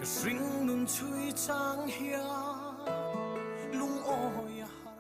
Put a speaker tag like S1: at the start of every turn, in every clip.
S1: Ka hringnun chui cang hian lungawi a har.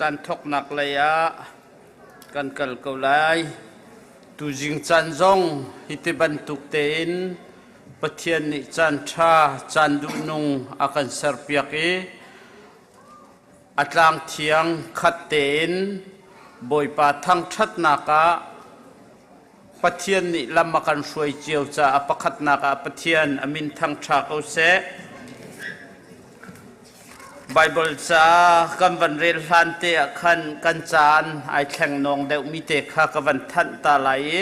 S2: Caan thawknak lei ah kan kal ko lai. Tuzing caan zong hiti bantuk tein Pathian nih caan ṭha, caan duhnung a kan serpiak i a tlang thiang khat tein Bawipa thangṭhatnak ah Pathian nih lam a kan hruai cio caah pakhatnak ah Pathian a min thangṭha ko seh. Baibal ca kan van rel hlan te ah khan kan caan ai thleng nawng deuhmi te kha ka van thanh ta lai i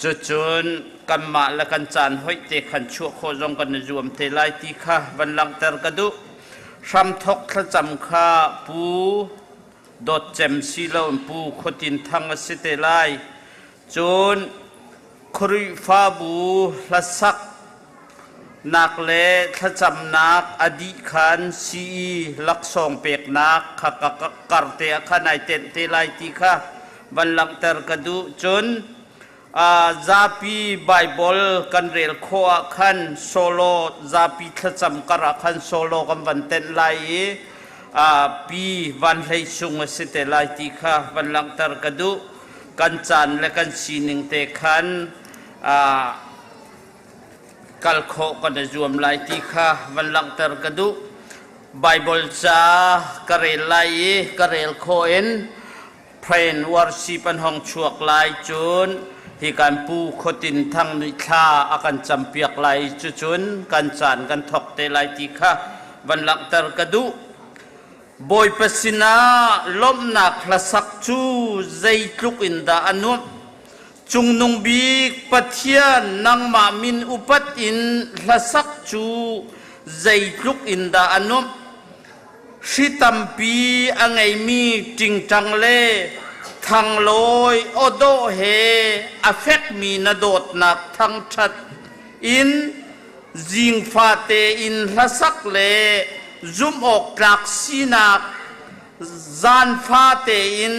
S2: cucun kanmah le kan caan hoih te khan chuah khawh zong kan i zuam te lai ti kha van langhter ka duh. Hramthok thlacam kha Pu Dawt Cem si loin Pu Khuatin Thang a si te lai. Cun Khrihfabu hlasak nak le thlacamnak a dih khan sii laksawng peknak kha ka karte ah khan ai tenh te lai ti kha van langhter ka duh. Cun zapi Baibal kan rel khawh ah khan solo zapi thlacam kar ah khan solo kan van tenh lai i pi van hlei sung a si te lai ti kha van langhter ka duh. Kan caan le kan sining te khan kal khawh kan i zuam lai ti kha van langhter ka duh. Baibal ca ka rel lai i ka rel khawh in pray and worship an hong chuak lai cun hi kan pu Khuatin Thang nih thla a kan campiak lai cucun kan caan kan thawk te lai ti kha van langhter ka duh. Bawipa sinah lawmhnak hlasak cu zeitluk in dah a nuamh. Cungnung bik Pathian nangmah min upat in hlasak cu zeitluk in dah a nuamh. Hri tampi a ngeimi ṭingṭang le thanglawi awdawh he a fekmi na dawtnak thangṭhat in zingfate in hlasak le zumhawktlak sinak zaanfate in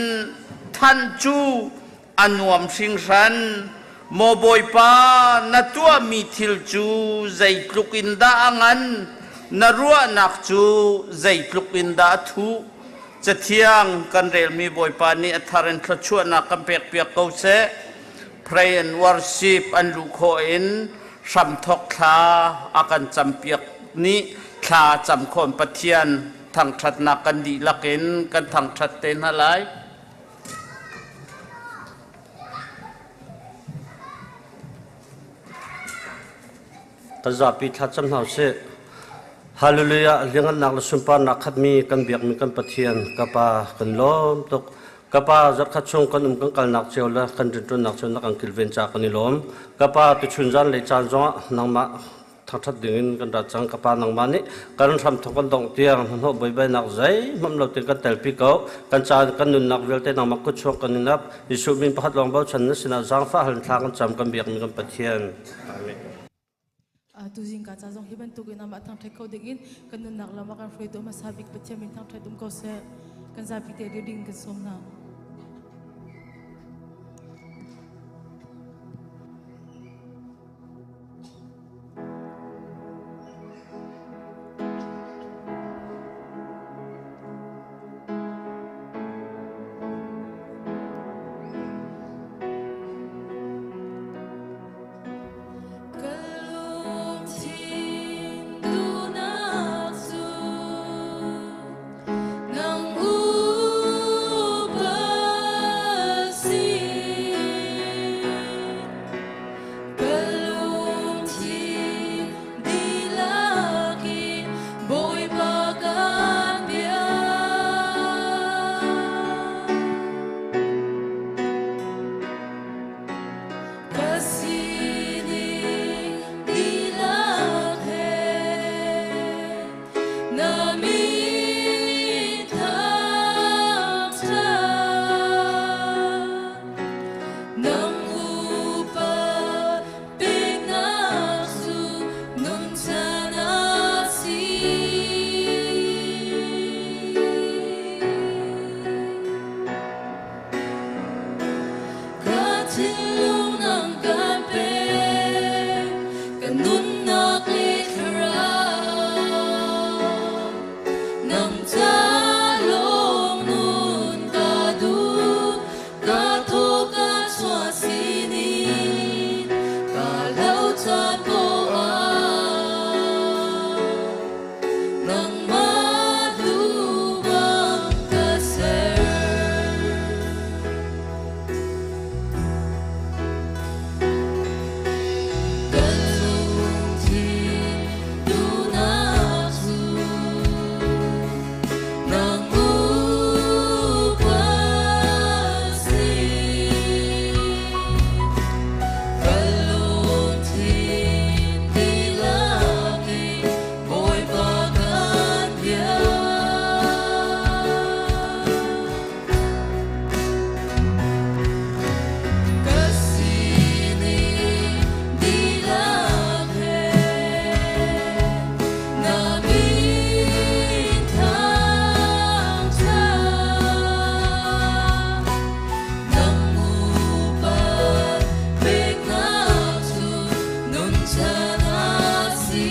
S2: thanh cu a nuam hringhran. Maw Bawipa, na tuahmi thil cu zeitluk in dah a ngan, na ruahnak cu zeitluk in dah a thuh. Cathiang kan relmi Bawipa nih a thar in thluachuahnak kan pekpiak ko seh. Pray and worship an luh khawh in hramthawk thla a kan campiak nih thla cam khawh Pathian thangṭhatnak kan dihlak in kan thangṭhat te hna lai.
S3: Kan zapi thlacam hna usih. Hallelujah liangannak le sunparnak khatmi kan biakmi kan Pathian ka Pa kan lawm tuk. Ka Pa zarhkhat chung kan um kan kalnak cio le kan rinṭuannak cio na kan kilven ca kan i lawm. Ka Pa tuchun zan lei caan zongah nangmah thangṭhat dingin kan ra cang. Ka Pa nangmah nih kan hram thawk kan dongh tiang hnahnawh buaibainak zeihmanh lo tein kan telpi ko. Kan caan kan nunnak vialte nangmah kut chung kan in ap. Jesuh min pakhat lawng bochan na sinah zaangfah hal in thla kan cam kan biakmi kan Pathian. Amen.
S4: Tuzing ka ca zong hi bantukin amah thangṭhat kho dingin kan nunnak lam ah kan hruaitu hmasa bik Pathian min thangṭhat um ko seh. Kan zapi te ding kan sawm hna. Ka lungthin duhnak cu nang upa si. Ka lungthin dihlak in Bawipa kan bia. Ka sining dihlak he na min thangṭhat. Nang upat peknak cu nunchan a si. Ka thinlung nang kan pek, ka nunnak le thlarau. Nang ca lawng nun ka duh, ka thaw ka chuah sinin, ka lo caan poah. Nangmah duh bang ka ser. Ka lungthin duhnak cu nang upa si. Ka lungthin dihlak in Bawipa kan biak. Ka sining dihlak he na min thangṭhat. Nang upat peknak cu nunchan a si.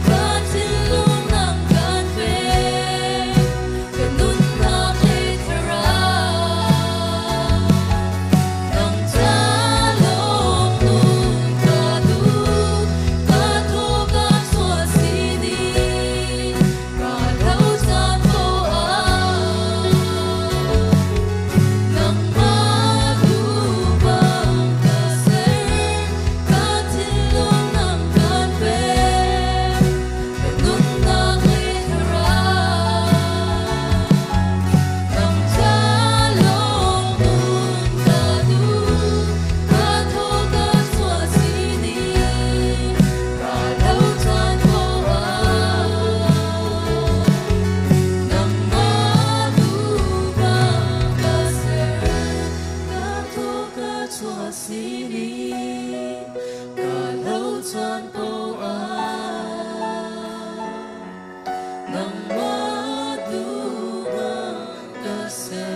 S4: Ka thinlung nang kan pek, ka nunnak le thlarau. Nang ca lawng nun ka duh, ka thaw ka chuah sinin, ka lo caan poah. Nangmah duh bang ka ser, ka thinlung nang kan pek, ka nunnak le thlarau. Nang ca lawng nun ka duh, ka thaw ka chuah sinin, ka lo caan poah. Nangmah duh bang ka ser, ka thaw ka chuah sinin, ka lo caan poah. Nangmah duh bang ka ser.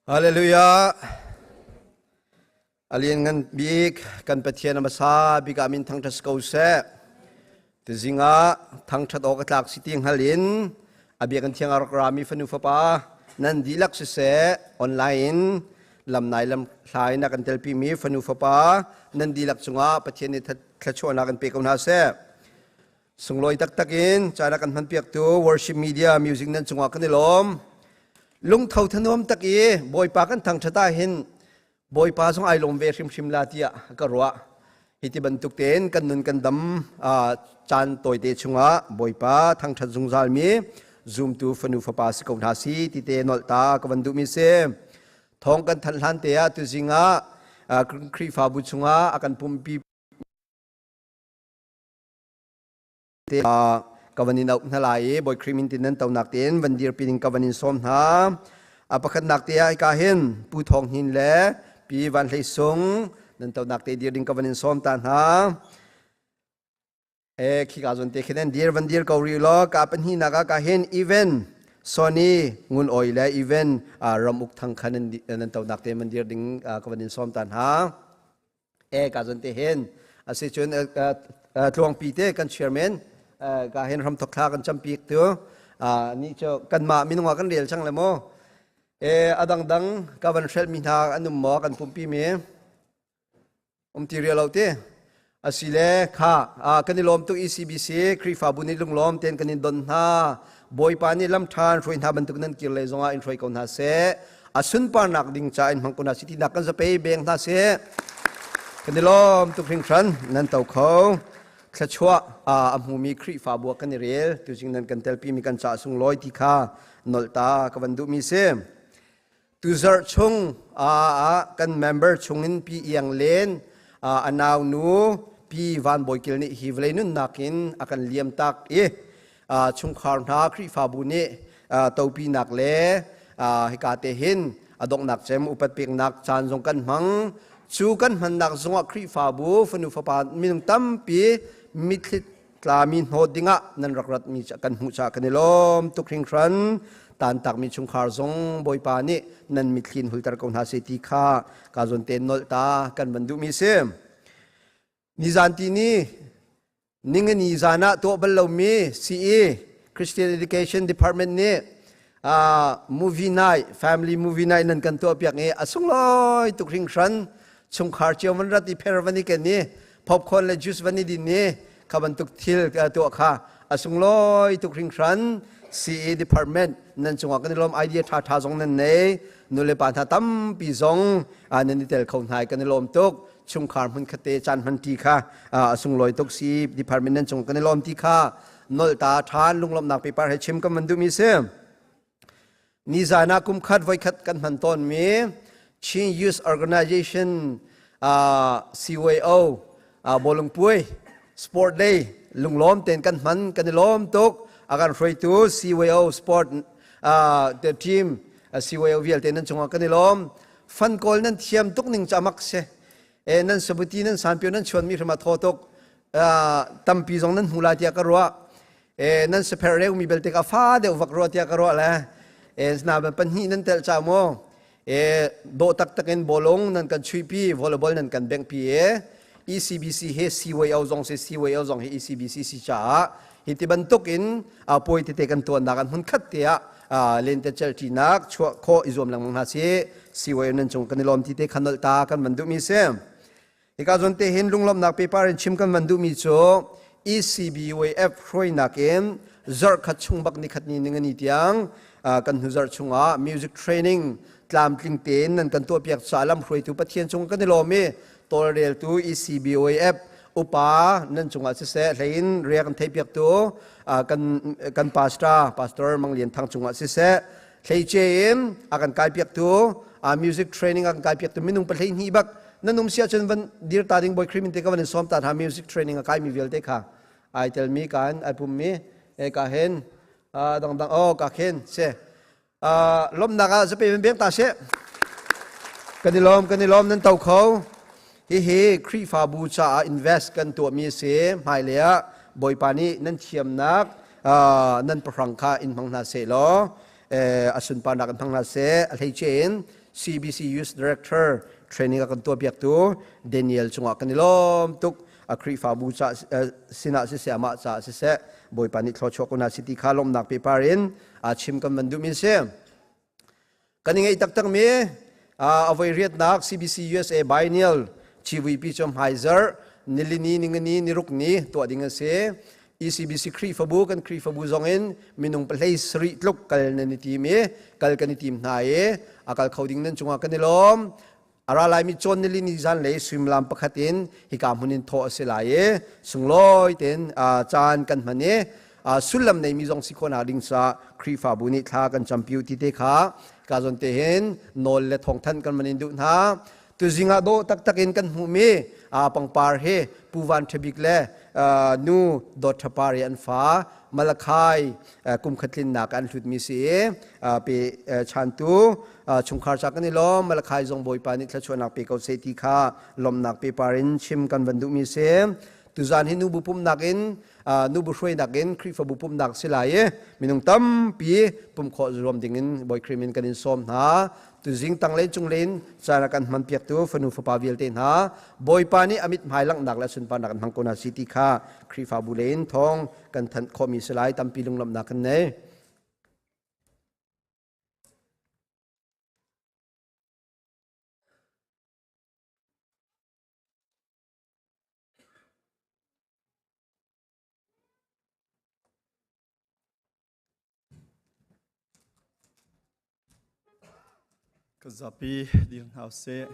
S5: Hallelujah. A lianngan bik kan Pathian a hmasa bik ah min thangṭhat si ko seh. Tuzing ah thangṭhat awk a tlak si ti hngal in a biakinn thiang ah rak rami fanu fapa nan dihlak siseh, online in lamnai lamhlai in a kan telpimi fanu fapa nan dihlak cungah Pathian nih thluachuahnak in pe ko hna seh. Sunglawi taktak in caan a kan hmanpiaktu worship media music nan cungah kan i lawm. Lungtho thanuam tak i Bawipa kan thangṭhat ah hin Bawipa zong ai lawm ve hrimhrim la tiah ka ruah. Hi ti bantuk tein kan nun kan dam caan tawite chungah Bawipa thangṭhat zungzal mi zumtu fanu fapa si ko hna si ti te nolh ta ka van duhmi si. Thawng kan thanh hlan te ah tuzing ah Khrihfabu chungah a kan pumpi te ka van in auh hna lai i Bawi Khrih min tin nan tonak tein van dirpi ding ka van in sawm hna. A pakhatnak te ah hika hin Pu Thawng Hnin le Pi Van Hlei Sung nan tonak te dir ding ka van in sawm ta hna. E khika zawn te khin dir van dir ko rih law ka pahnihnak ah ka hin even Sony Ngun Oi le even Ram Uk Thang kha nan tonak te van dir ding ka van in sawm ta hna. E ka zon te hin asi cun tluangpi te kan chairman ka hin ram thok thla kan campik tu ni cu kanmah minung ah kan rel cang le mu e adang dang ka van hrelh mi hna an um maw kan pumpi mi um ti rial lo ti asile kha kan i lawm tuk ECBC Khrihfabu nih lunglawm ten kan in don hna Bawipa nih lam ṭhan hruai hna bantuk nan kir le zongah in hruai ko hna seh a sunparnak ding ca in hmang ko hna seh tinak kan zapei beng hna seh kan i lawm tuk hringhran nan to kho thluachuah a hmumi Khrihfabu ah kan i rel tuzing nan kan telpi mi kan ca sunglawi ti kha nolh ta ka van duhmi si tuzarh chung ah kan member chungin pi iang len a nau nu pi van bawi kil nih hi vawlei nunnak in a kan liam tak i chungkhar hna Khrihfabu nih topinak le hika te hin a donghnak cem upat peknak caan zong kan hmang. Cu kan hmannak zongah Khrihfabu fanu fapa minung tampi mitthli tlami hnawt dingah nan rak ratmi kan hmuh caah kan i lawm tuk hringhran. Tantakmi chungkhar zong Bawipa nih nan mitthli in hulter ko hna seh ti kha ka zawn te nolh ta kan van duhmi si. Nizan ti ni Ningani zan ah tuah bal lomi CE Christian Education Department nih movie night, family movie night nan kan tuah piak i a sunglawi tuk hringhran. Chungkhar cio van rat i pher van i ken i popcorn le juice van i din i kha bantuk thil tuah kha a sunglawi tuk hringhran. CE Department nan cungah kan i lawm, idea ṭha ṭha zong nan nei. Nulepa hna tampi zong nan i tel kho hna i kan i lawm tuk. Chungkhar hmun khatte caan hman ṭi kha a sunglawi tuk si. Department nan cung kan i lawm ti kha nolh ta ṭhan lunglawmhnak paper he chim kan van duhmi si. Nizan ah kum khat voikhat kan hman tawnmi Chin Youth Organization CYO bawlungpuai Sport Day lunglawm ten kan hman, kan i lawm tuk. A kan hruaitu CYO sport the team CYO vialte nan cungah kan i lawm. Fan kawl nan thiam tuk ning cu amak si e. Nan sabuti nan sanpio nan chuan mi hrim a thaw tuk, tampi zong nan hmu lai tiah ka ruah. E nan sepher reu mi belte ka fa deuh vak ruah tiah ka ruah le e na pahnih nan tel cha mu e. Dawh taktak in bawlung nan kan chuipi, volleyball nan kan bengh pi e. ECBC he CYO zong si, CYO zong hi ECBC si caah hi ti bantuk in puai tete kan tuannak an hmun khat te ah lentecelhṭinak chuah khawh i zuam lengmang hna si. CYO nan cung kan i lawm ti te kha nolh ta kan van duhmi si. Hika zawn te hin lunglawmhnak paper in chim kan van duhmi cu ECBYF hruainak in zarh khat chung bak nikhat ni ningani tiang kan hnu zarh chungah music training tlamtling tein nan kan tuahpiak caah lam hruaitu Pathian cung kan i lawm i tawlreltu ECBOAF upa nan cungah siseh, hlein riak an theihpiaktu kan kan pastor Pastor Mang Lian Thang cungah siseh, hleice in a kan kaipiaktu music training a kan kaipiaktu minung 12 bak nan um sia cun van dir ta ding Boy Khri te ka van in sawm ta hna. Music training a kaimi vialte kha ai telmi kan ai pummi e ka hen dangdang o ka khen se lomnak ah zape beng ta she. Kan i lawm, kan i lawm, nan to kho. Hihi Khrihfabu caah invest kan tuahmi a si. Hmailei ah Bawipa nih nan thiamnak nan pahrang kha in hmang hna seh law a sunparnak in hmang hna seh. A hleice in CBC Youth Director training a kan tuahpiaktu Daniel cungah kan i lawm tuk. A Khrihfabu ca sinah siseh amah caah siseh Bawipa nih thluachuah ko hna si ti kha lawmhnak pehpar in chim kan van duhmi a si. Kan i ngeih taktakmi a voi riatnak CBC USA Biennial CVP cu hmaizarh nilini ningani niruk ni tuah ding a si. ECBC Khrihfabu kan Khrihfabu zong in minung pahlei sarih tluk kal nan i tim i kal kan i tim hna i a kal kho ding nan cungah kan i lawm. A ra laimi cawn nilini zanlei suimilam pakhat in hika hmun in thawh a si lai i sunglawi tein caan kan hman i sullam neimi zong si khawhnak ding caah Khrihfabu nih thla kan campi u ti te kha ka zawn te hin nawl le thawngthanh kan van in duh hna. Tuzing ah dawh taktak in kan hmuhmi pangpar hi Pu Van Ṭha Bik le nu Dawt Ṭha Par i an fa Malakhai kum khat tlinnak an hlutmi si i pe chantu chungkhar ca kan i lawm. Malakhai zong Bawipa nih thluachuahnak pe ko seh ti kha lawmhnak pepar in chim kan van duhmi si. Tuzan hi nubu pumhnak in nubu hruainak in Khrihfabu pumhnak si lai i minung tampi pumh khawh zuam ding in Bawi Khrih min kan in sawm hna. Tuzing tanglei cunglei in caan a kan hman piaktu fanu fapa vialte hna Bawipa nih a mithmai langhnak le sunparnak in hmang ko hna si ti kha Khrihfabu lei in thawng kan thanh khawhmi si lai tampi lunglawmhnak kan nei.
S6: Ka zapi dir hna usih.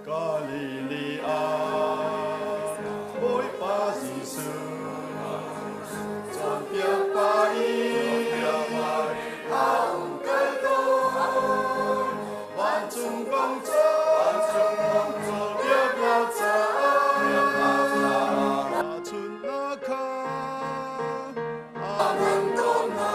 S6: Galilee ah Bawipa Jesuh cawnpiak pa i a um kal tawn vancung kong cawnpiaknak caah chunnak kha a hman tawn hna.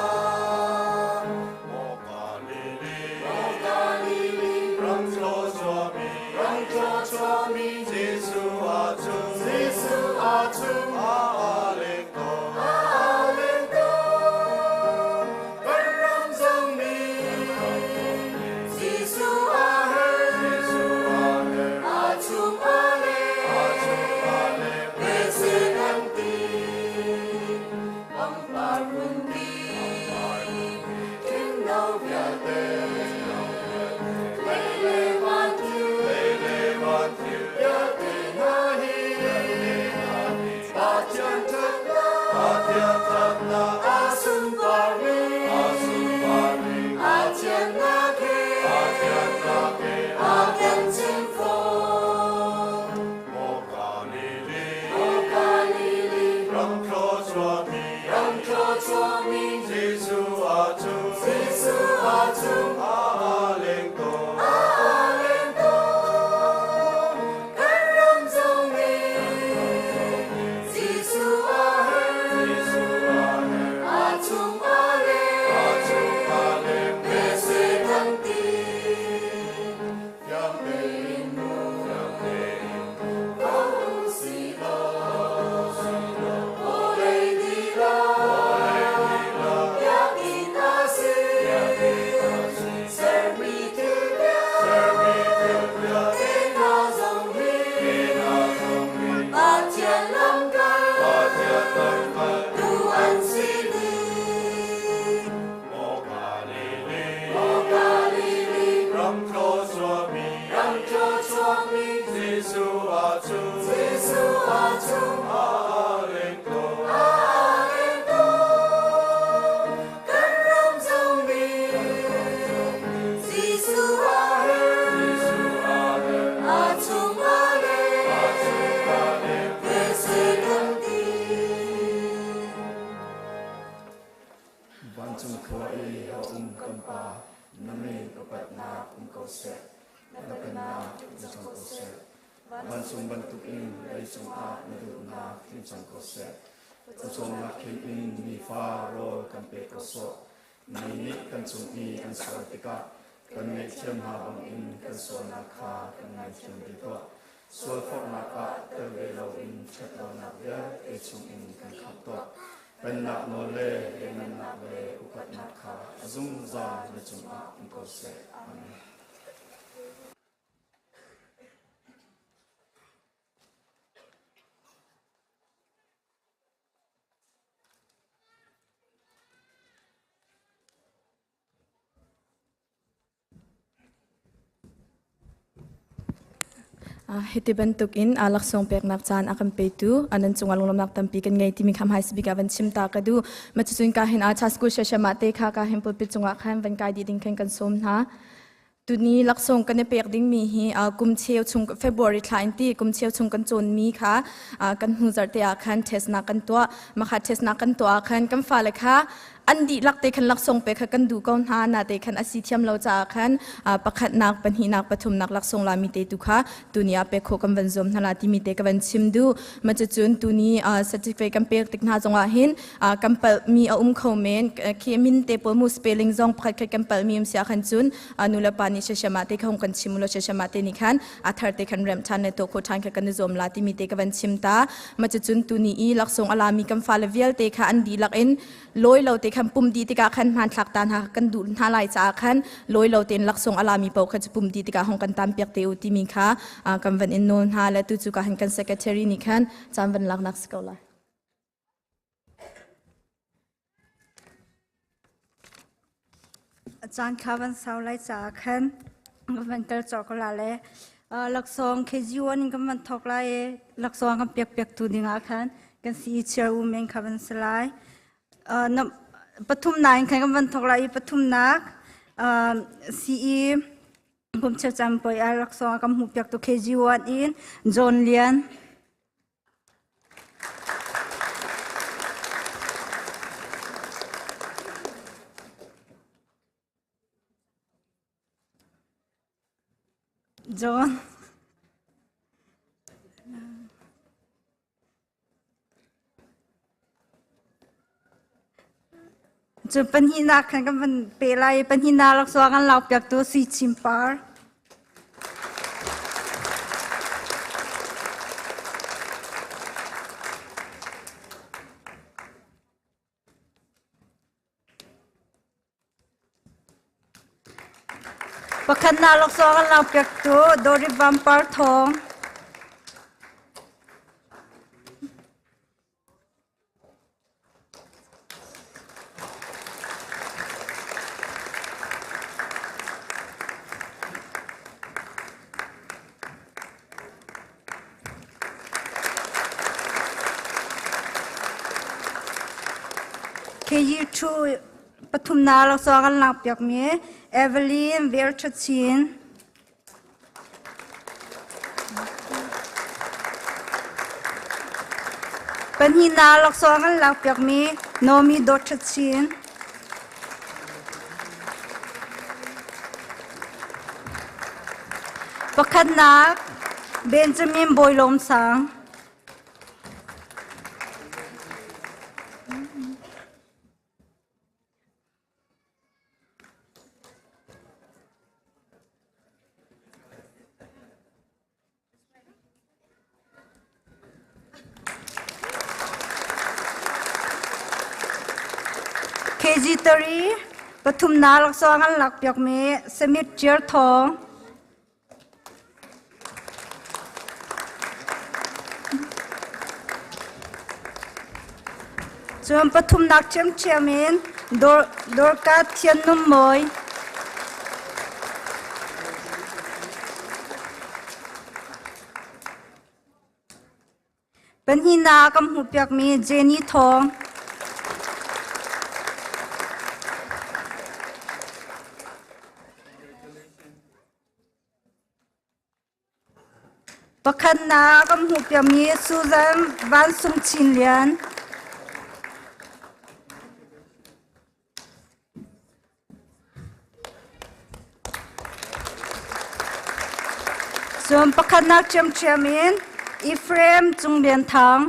S7: Vancung khua i a um kan Pa, na min upatnak um ko seh. Na pennak na cang ko seh. Vancung bantukin leicung ah na duhnak tling cang ko seh. Pawcawmnak thil in nifa rawl kan pe ko sawh. Mi nih kan cung i an sual tikah kan ngaihthiam hna bangin kan sualnak kha kan ngaithiam ve tuah. Sualforhnak ah tel ve loin ṭhatlonak vialte chungin kan khamh tuah. Pennak nawl le lianhngannak le upatnak kha a zungzal na cungah um ko seh. Amen.
S8: Hiti bantukin laksawng peknak caan a kan petu nan cungah lunglawmhnak tampi kan ngei timi kha hmaisa bik ah van chim ta ka duh. Ma cucun ka hin cha school shashama te kha ka hin pulpit cungah khan van kai dih ding khan kan sawm hna. Tuni laksawng kan i pek dingmi hi kum cheu chung February thla in ti kum cheu chung kan cawnmi kha kan hnu zarh te ah khan test nak kan tuah. Mah test nak kan tuah ah khan kan fale kha an dihlak te khan laksawng pe kha kan duh ko hna na te khan a si thiam lo caah khan pakhatnak pahnihnak pathumnak laksawng lami te tu kha tuni ah pek khawh kan van zuam hna la timi te ka van chim duh. Ma cucun tuni certificate kan pek tik hna zongah hin kan palhmi a um kho men khi min te pawl mu spelling zong pakhat khat kan palhmi um sia khan cun nu le pa nih sheshama te kha hung kan chim lo sheshama te nih khan a thar te khan rem than le to kho than kha kan i zuam la timi te ka van chim ta ma cucun tuni i laksawng alami kan fale vialte kha an dihlak in lawi lo te khan pum di tikah khan hmanthlak ta hna kan duh hna lai caah khan lawi lo tein laksawng alami paoh kha cu pum di tikah hong kan tam piak te u timi kha kan van in nawl hna le tu cu ka han kan secretary nih khan caan van laknak si ko lai.
S9: Caan kha van sau lai caah khan ka van kal cawk ko la le laksawng KG1 in kan van thawk lai i laksawng kan piak piaktu dingah khan kan CE chair u men kha van si lai. Pathumnak in khan kan van thawk lai i pathumnak CE Pumcheu Campoi ah laksawng a kan hmuh piaktu KG1 in John Lian. John. Cu pahnihnak khan kan van pe lai i pahnihnak laksawng kan lakpiaktu Sui Chin Par. Pakhatnak laksawng an lakpiaktu Dorit Van Par Thawng. KU2 pathumnak laksawng an lakpiakmi Evelyn Verchachin. Pahnihnak laksawng an lakpiakmi Nomi Dawtthachin. Pakhatnak Benjamin Bawilawm Sang. KG tari pathumnak laksawng an lakpiakmi Samit Ṭial Thawng. Cun pathumnak ṭhiamṭhiam in Dorka Thian Num Mawi. Pahnihnak kan hmuhpiakmi Jenny Thawng. Pakhatnak kan hmuhpiakmi Susan Van Sung Chin Lian. Cun pakhatnak ṭhiamṭhiam in Ephraim Cung Lian Thang.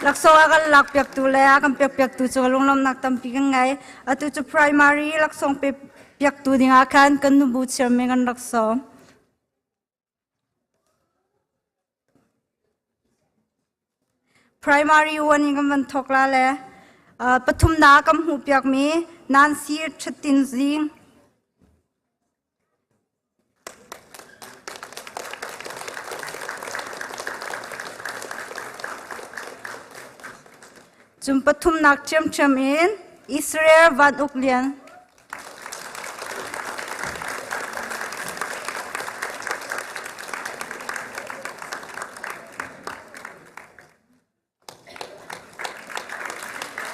S9: Laksawng a kan lak piaktu le a kan pek piaktu cu lunglawmhnak tampi kan ngei. Atu cu primary laksawng pe piaktu dingah khan kan nubu chairman kan rak sawm. Primary 1 in kan van thawk la le pathumnak kan hmuh piakmi Nancy Thattin Zing. Cun pathumnak ṭhiamṭhiam in Israel Van Uk Lian.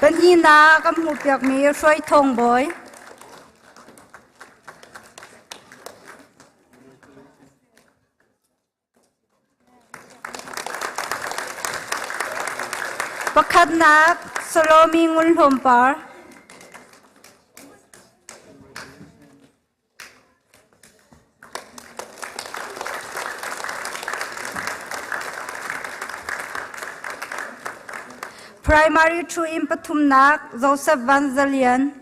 S9: Pahnihnak kan hmuhpiakmi Hruai Thawng Bawi. Pakhatnak Salomi Ngun Hlawm Par. Primary 2 in pathumnak Joseph Van Zalian.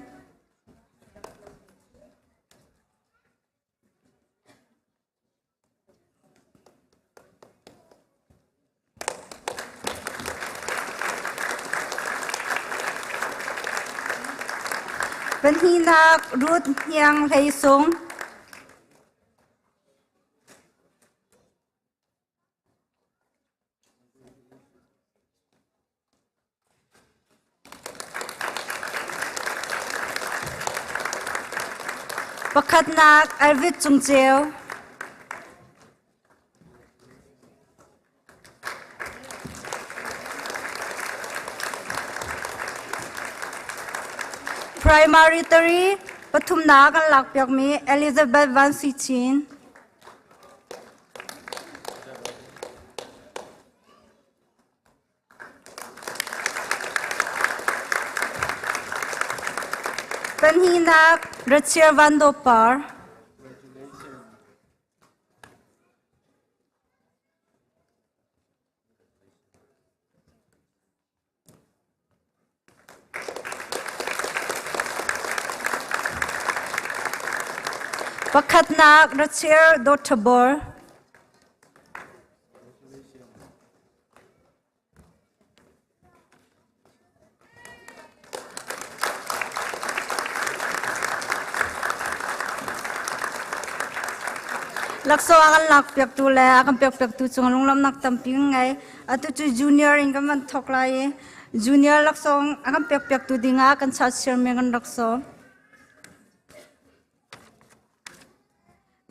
S9: Pahnihnak Ruth Hniang Hlei Sung. Pakhatnak Arvid Cungceu. Primary 3 pathumnak kan lakpiakmi Elizabeth Van Sui Chin. Pahnihnak Rachel Van Do Par. Pakhatnak Rachel Dothabor. Laksawng a kan lakpiaktu le a kan pekpiaktu cung lunglawmhnak tampi kan ngei. Atu cu junior in kan van thawk lai i junior laksawng a kan pekpiaktu dingah kan church chairman kan rak sawm.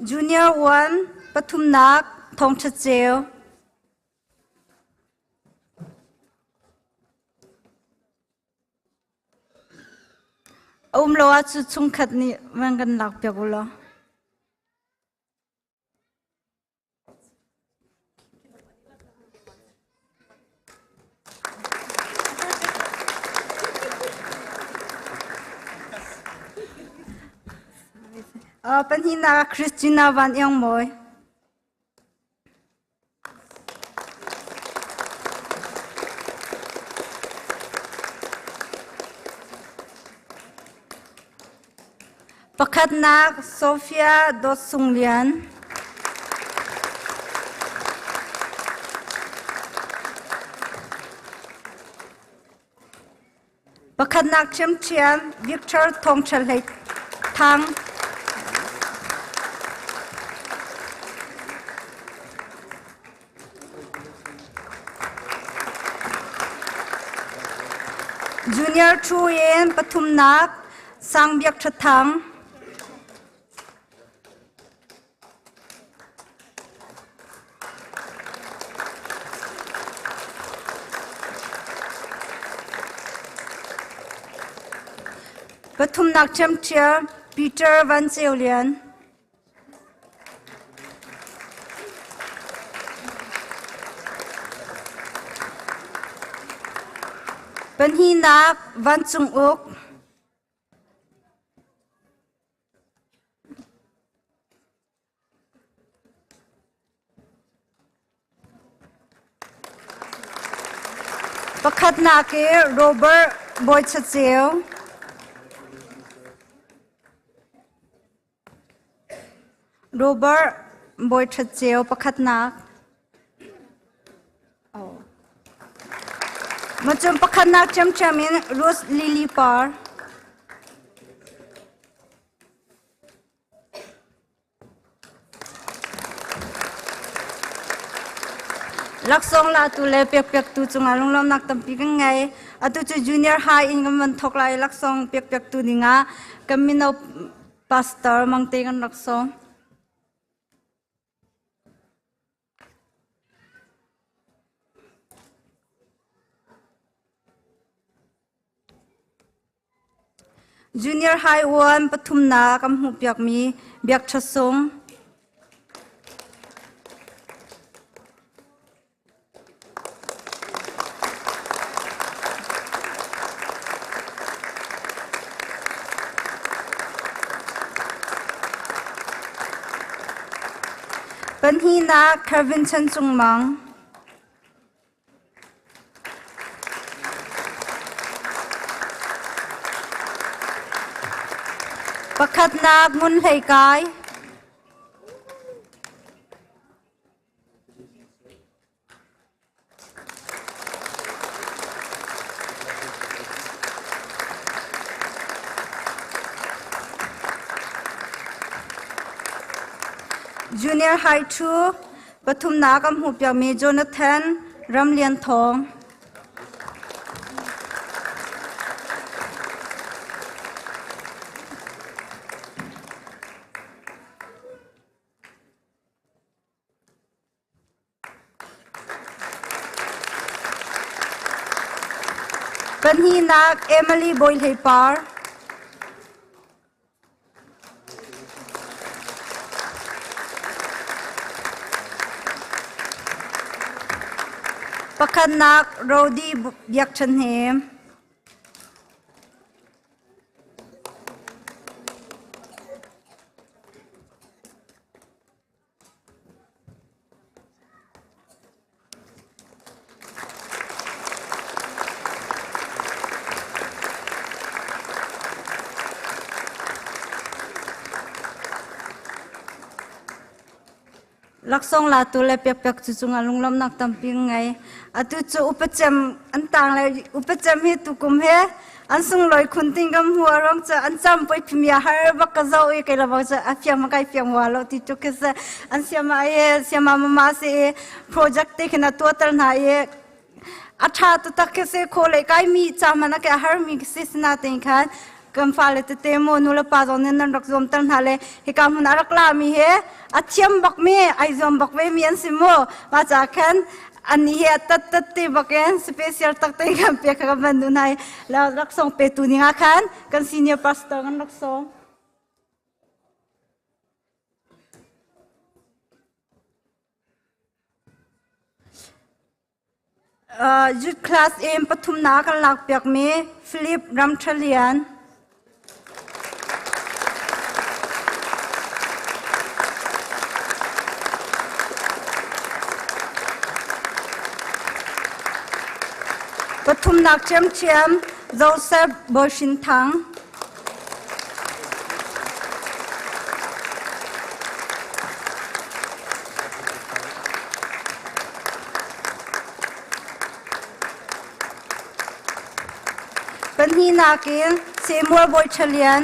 S9: Junior 1 pathumnak Thawngṭha Ceu. A um lo ahcun chungkhat nih van kan lakpiak u law. Pahnihnak ah Christina Van Iang Mawi. Pakhatnak Sofia Dawt Sung Lian. Pakhatnak ṭhiamṭhiam Victor Thawng Ṭha Hlei Thang. Junior 2 in pathumnak Sang Biak Ṭha Thang. Pathumnak ṭhiamṭhiam Peter Van Ceu Lian. Pahnihnak Vancung Uk. Pakhatnak i Robert Bawichaceu. Robert Bawiṭhatceu pakhatnak. Oh. Macun pakhatnak ṭhiamṭhiam in Rose Lily Par. Laksawng latu le pekpektu cungah lunglawmnak tampi kan ngei. Atu cu junior high in kan van thawk lai laksawng pekpektu dingah kan mino pastor mangte kan rak sawm. Junior High 1 pathumnak kan hmuhpiakmi Biak Ṭha Sung. Pahnihnak Kevin Chan Cung Mang. Pakhatnak Ngun Hlei Kai. Junior High 2 Pathumnak an hmuhpiakmi Jonathan Ramlian Thawng. Pahnihnak Emily Bawi Hlei Par. Pakhatnak Rodi Biak Chan Hnem. Laksawng latu le pekpek cu cungah lunglawmhnak tampi ngei. Atu cu upacem an tang le upacem hi tukum he an sunglawi khun ting kam hu arong cu an cam poi phimia har bak ka zo i kai lo bak cu a fiang ma kai fiang wa lo ti tu khi se an siama i siama mama si i project te khin a tuater hna i a ṭha taktak khi si khaw le kai mi ca hmanh a ke a har mi si sina te khan kan fale tete mo nu le pa zong nih nan rak zuam ter hna le hika hmun a rak la mi he a thiam bak mi ai zuam bak ve mi an si mu ma ca khan ani hi a tat tat te bak in special tak te kan pe kha kan van nu nai la rak song pe tu ning ah khan kan senior pastor kan rak song Youth class in pathumnak kan lakpiakmi Philip Ramthalian. Pathumnak ṭhiamṭhiam Joseph Bawishin Thang. Pahnihnak in Samuel Bawi Ṭha Lian.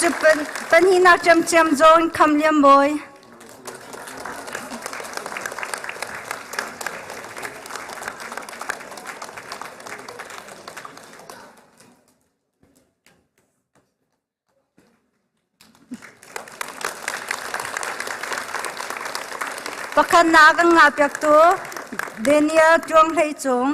S9: Cu pahnihnak ṭiamṭiam John Kham Lian Bawi. Pakhatnak an ngahpiaktu Daniel Tuang Hlei Cung.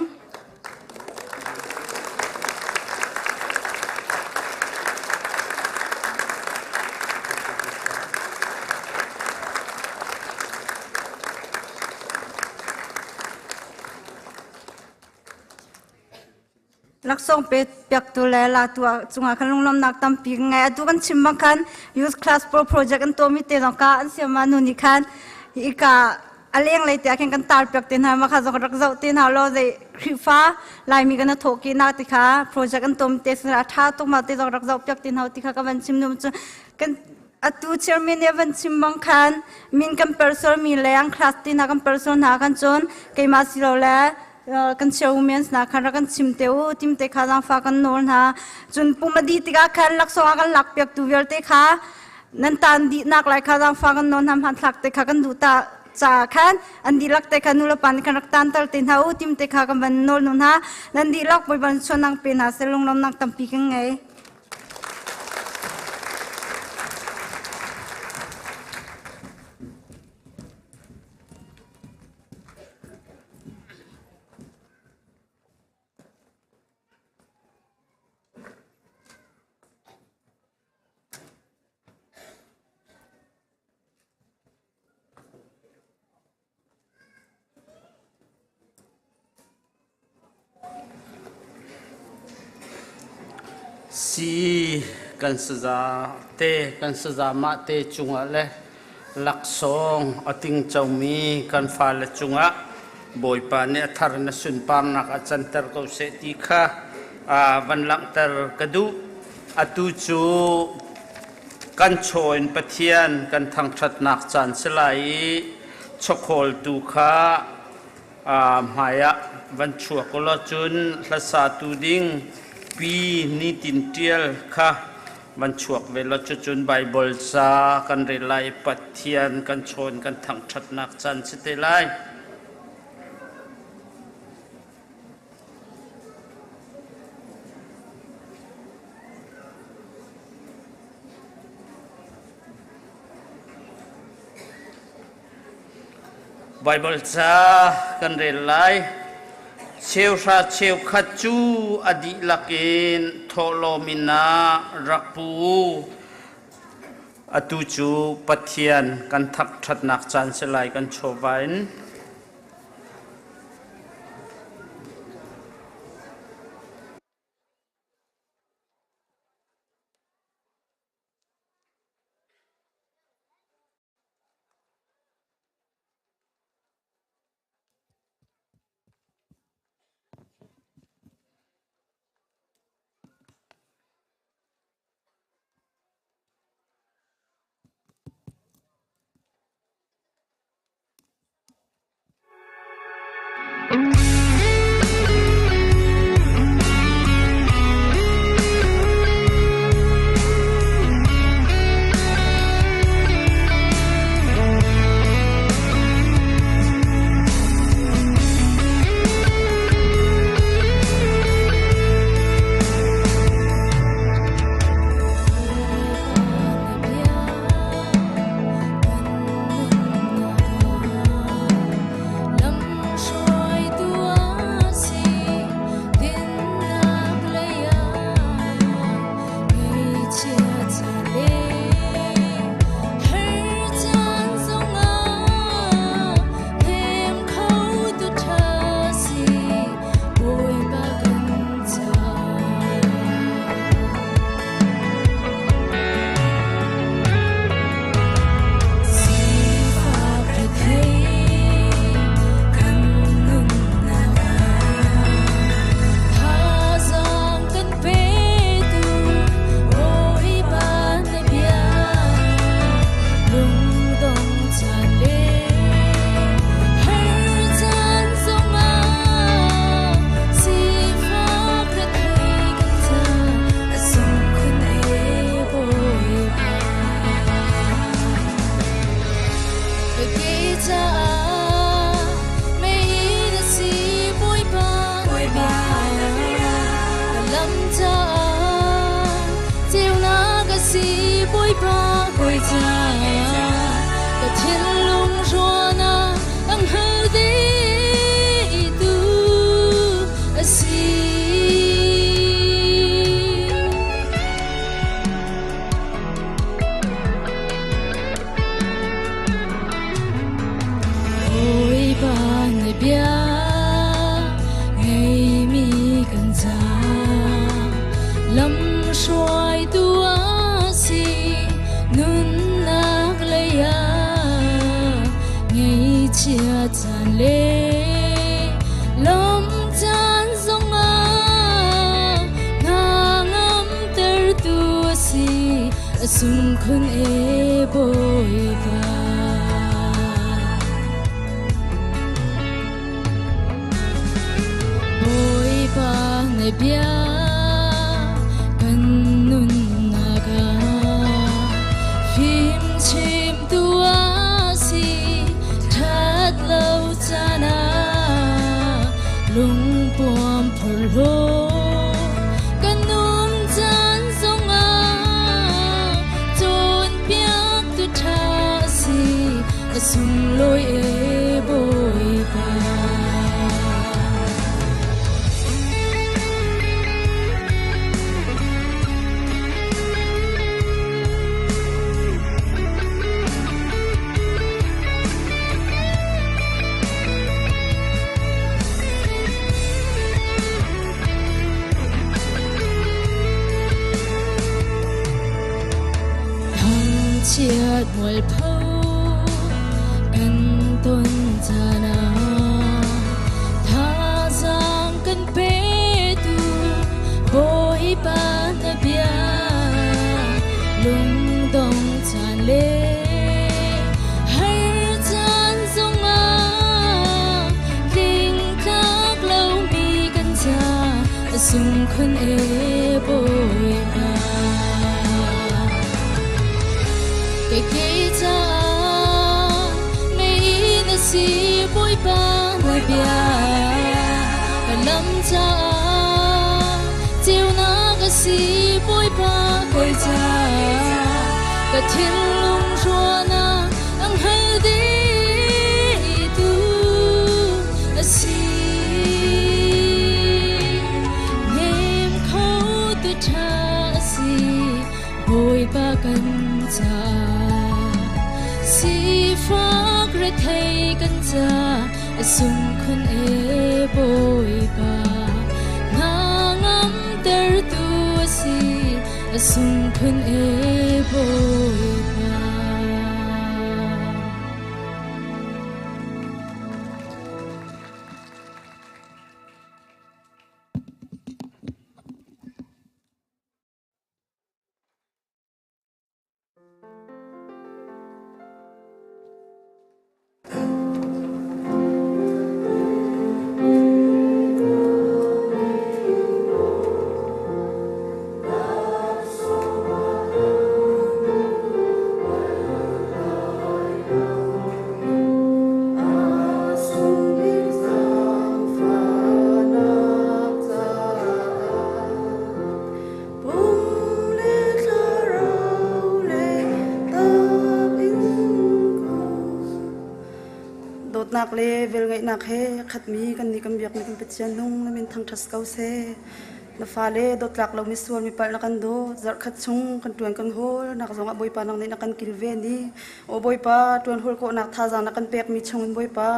S9: Laksawng pe piaktu le latu cungah khan lunglawmnak tampi ka ngei. Atu kan chim bang khan Youth Class Pro Project an tuahmi te zong ka an siama nu nih khan ika a lenglei te ah khin kan tar piak te hna ma kha zong rak zoh te hna law zei Khrihfa Laimi kan thawh ki na ti kha project an tuahmi te a tha tuk ma te zong rak zoh piak te hna ti kha ka van chim nu cu kan atu chairman nih van chim bang khan min kan persol mi le ang class ti na kan persol hna kan cun keimah si lo le kan chairwomen hna khan rak kan chim te u tim te kha zaangfa kan nawl hna. Cun pumadi tikah khan laksawng ah kan lak piak tu vialte kha nan tan dih nak lai kha zaangfa kan nawl hna. Hmanthlak te kha kan duh ta ca khan an dihlak te kha nulepa nih kan rak tan tal te hna u tim te kha kan van nawl nu hna. Nan dihlak Bawipa chuanang pe hna seh. Lunglawmnak tampi kan ngei.
S2: Si kan saza te kan sazamah te cungah le laksawng a tingcomi kan fale cungah Bawipa nih a thar in a sunparnak a canter ko seh ti kha van langhter ka duh. Atu cu kan chaw in Pathian kan thangṭhatnak caan si lai i chawkhawltu kha hmaiah van chuak u law cun hlasatu ding pi nitin ṭial kha van chuak ve law cucun Baibal ca kan rel lai i Pathian kan chawn kan thangṭhatnak caan si te lai. Baibal ca kan rel lai. Cheuhra cheukhat cu a dihlak in thawhlawm in ah rak pu u. Atu cu Pathian kan thangṭhatnak caan si lai kan chawva in.
S10: Lam hruaitu. Lamhruaitu a si nunnak lei ah ngaihchia caan le lawmh caan zongah hna ngamtertu a si a sung khun e Bawipa. Bawipa na bia kan nunnak ah fimchimtu a si ṭhat lo caan ah lungpuam phorhlaw kan um caan zongah cawnpiaktu ṭha a si a sunglawi e Bawipa. Thangchiat mualpho kan ton caan ah thazaang kan petu Bawipa na bia lungdong caan le har caan zongah tlingtlak lomi kan ca a sung khun e Bawipa. Kei caah mei na si Bawipa na bia ka lam caah ceunak a si Bawipa kei caah ka thinlung hruanak ang hal dihtu a si. Hnem kho tu ṭha a si Bawipa kan caah sifak rethei kan ca a sung khun e Bawipa hna ngamtertu a si a sung khun e Bawipa.
S11: Dawtnak le velngeihnak he khatmi kan nih kan biakmi kan Pathian nung na min thangṭhat ko seh. Na fale dawtlak lo misual mi palh na kan dawt. Zarhkhat chung kan ṭuan kan hawl nak zongah Bawipa nang nih na kan kilven i Aw Bawipa ṭuan hawl khawhnak thazaang na kan pekmi chungin Bawipa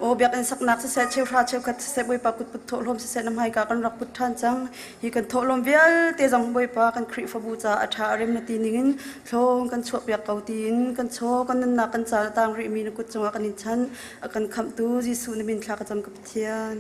S11: Aw biakinn saknak siseh cheuhra cheukhat siseh Bawipa kutput thawhlawm siseh na hmaika kan rak put ṭhan cang. Hi kan thawhlawm vialte zong Bawipa kan Khrihfabu caah a ṭha a rem na ti ningin thlawng kan chuahpiak ko tiin kan chaw kan nunnak kan caan a tang rihmi na kut cungah kan in chanh a kan khamhtu Jesuh na min thla ka cam ka Pathian.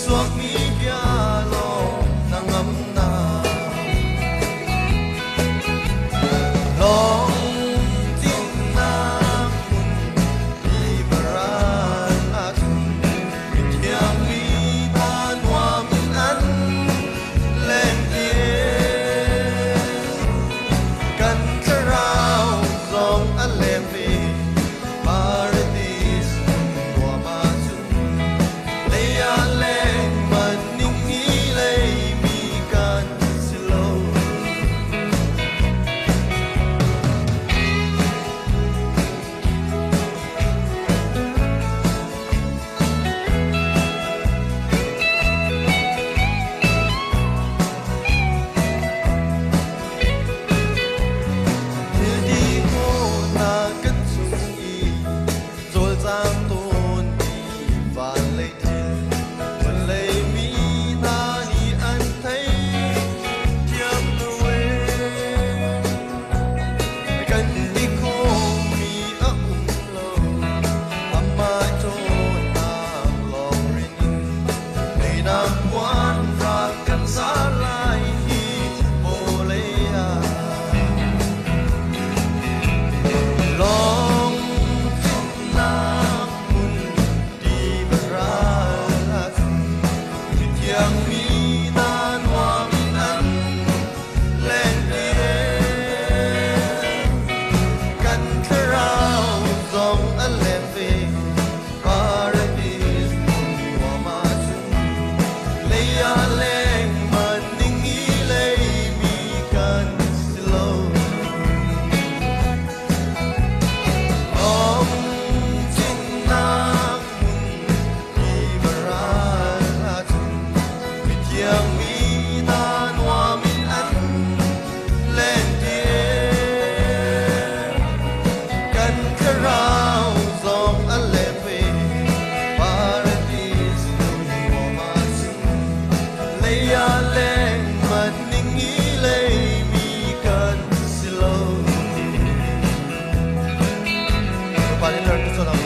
S6: Suakmi bia lawng hnangamnak. Lawng cinnak hmun liberal ahcun mithiang mi hna nuam in an lengti. Kan thlarau zong a leng ve paradis hmun nuam ahcun lei ah leng man ning i leimi kan si lo. Thil ti khawhnak kan chung i cawlcang tawn mi van lei thil vawlei mi hna nih an thei thiam lo ee. Kan ti khawhmi a um lo, amah cawnnak lawng rin in teinak puan rak kan zar lai hi vawlei ah. Lawng cinnak hmun tiva ral ahcun mithiang mi hna nuam in an lengti ee. Kan thlarau zong a leng ve paradis hmun nuam ahcun lei ah leng man ning i leimi kan si lo. Lawng cinnak hmun tiva ral ahcun mithiang mi hna nuam in an lengti ee. Kan thlarau zong a leng ve paradis hmun nuam ahcun lei ah leng man ning i leimi kan si lo. Bapak ni tar tu lang.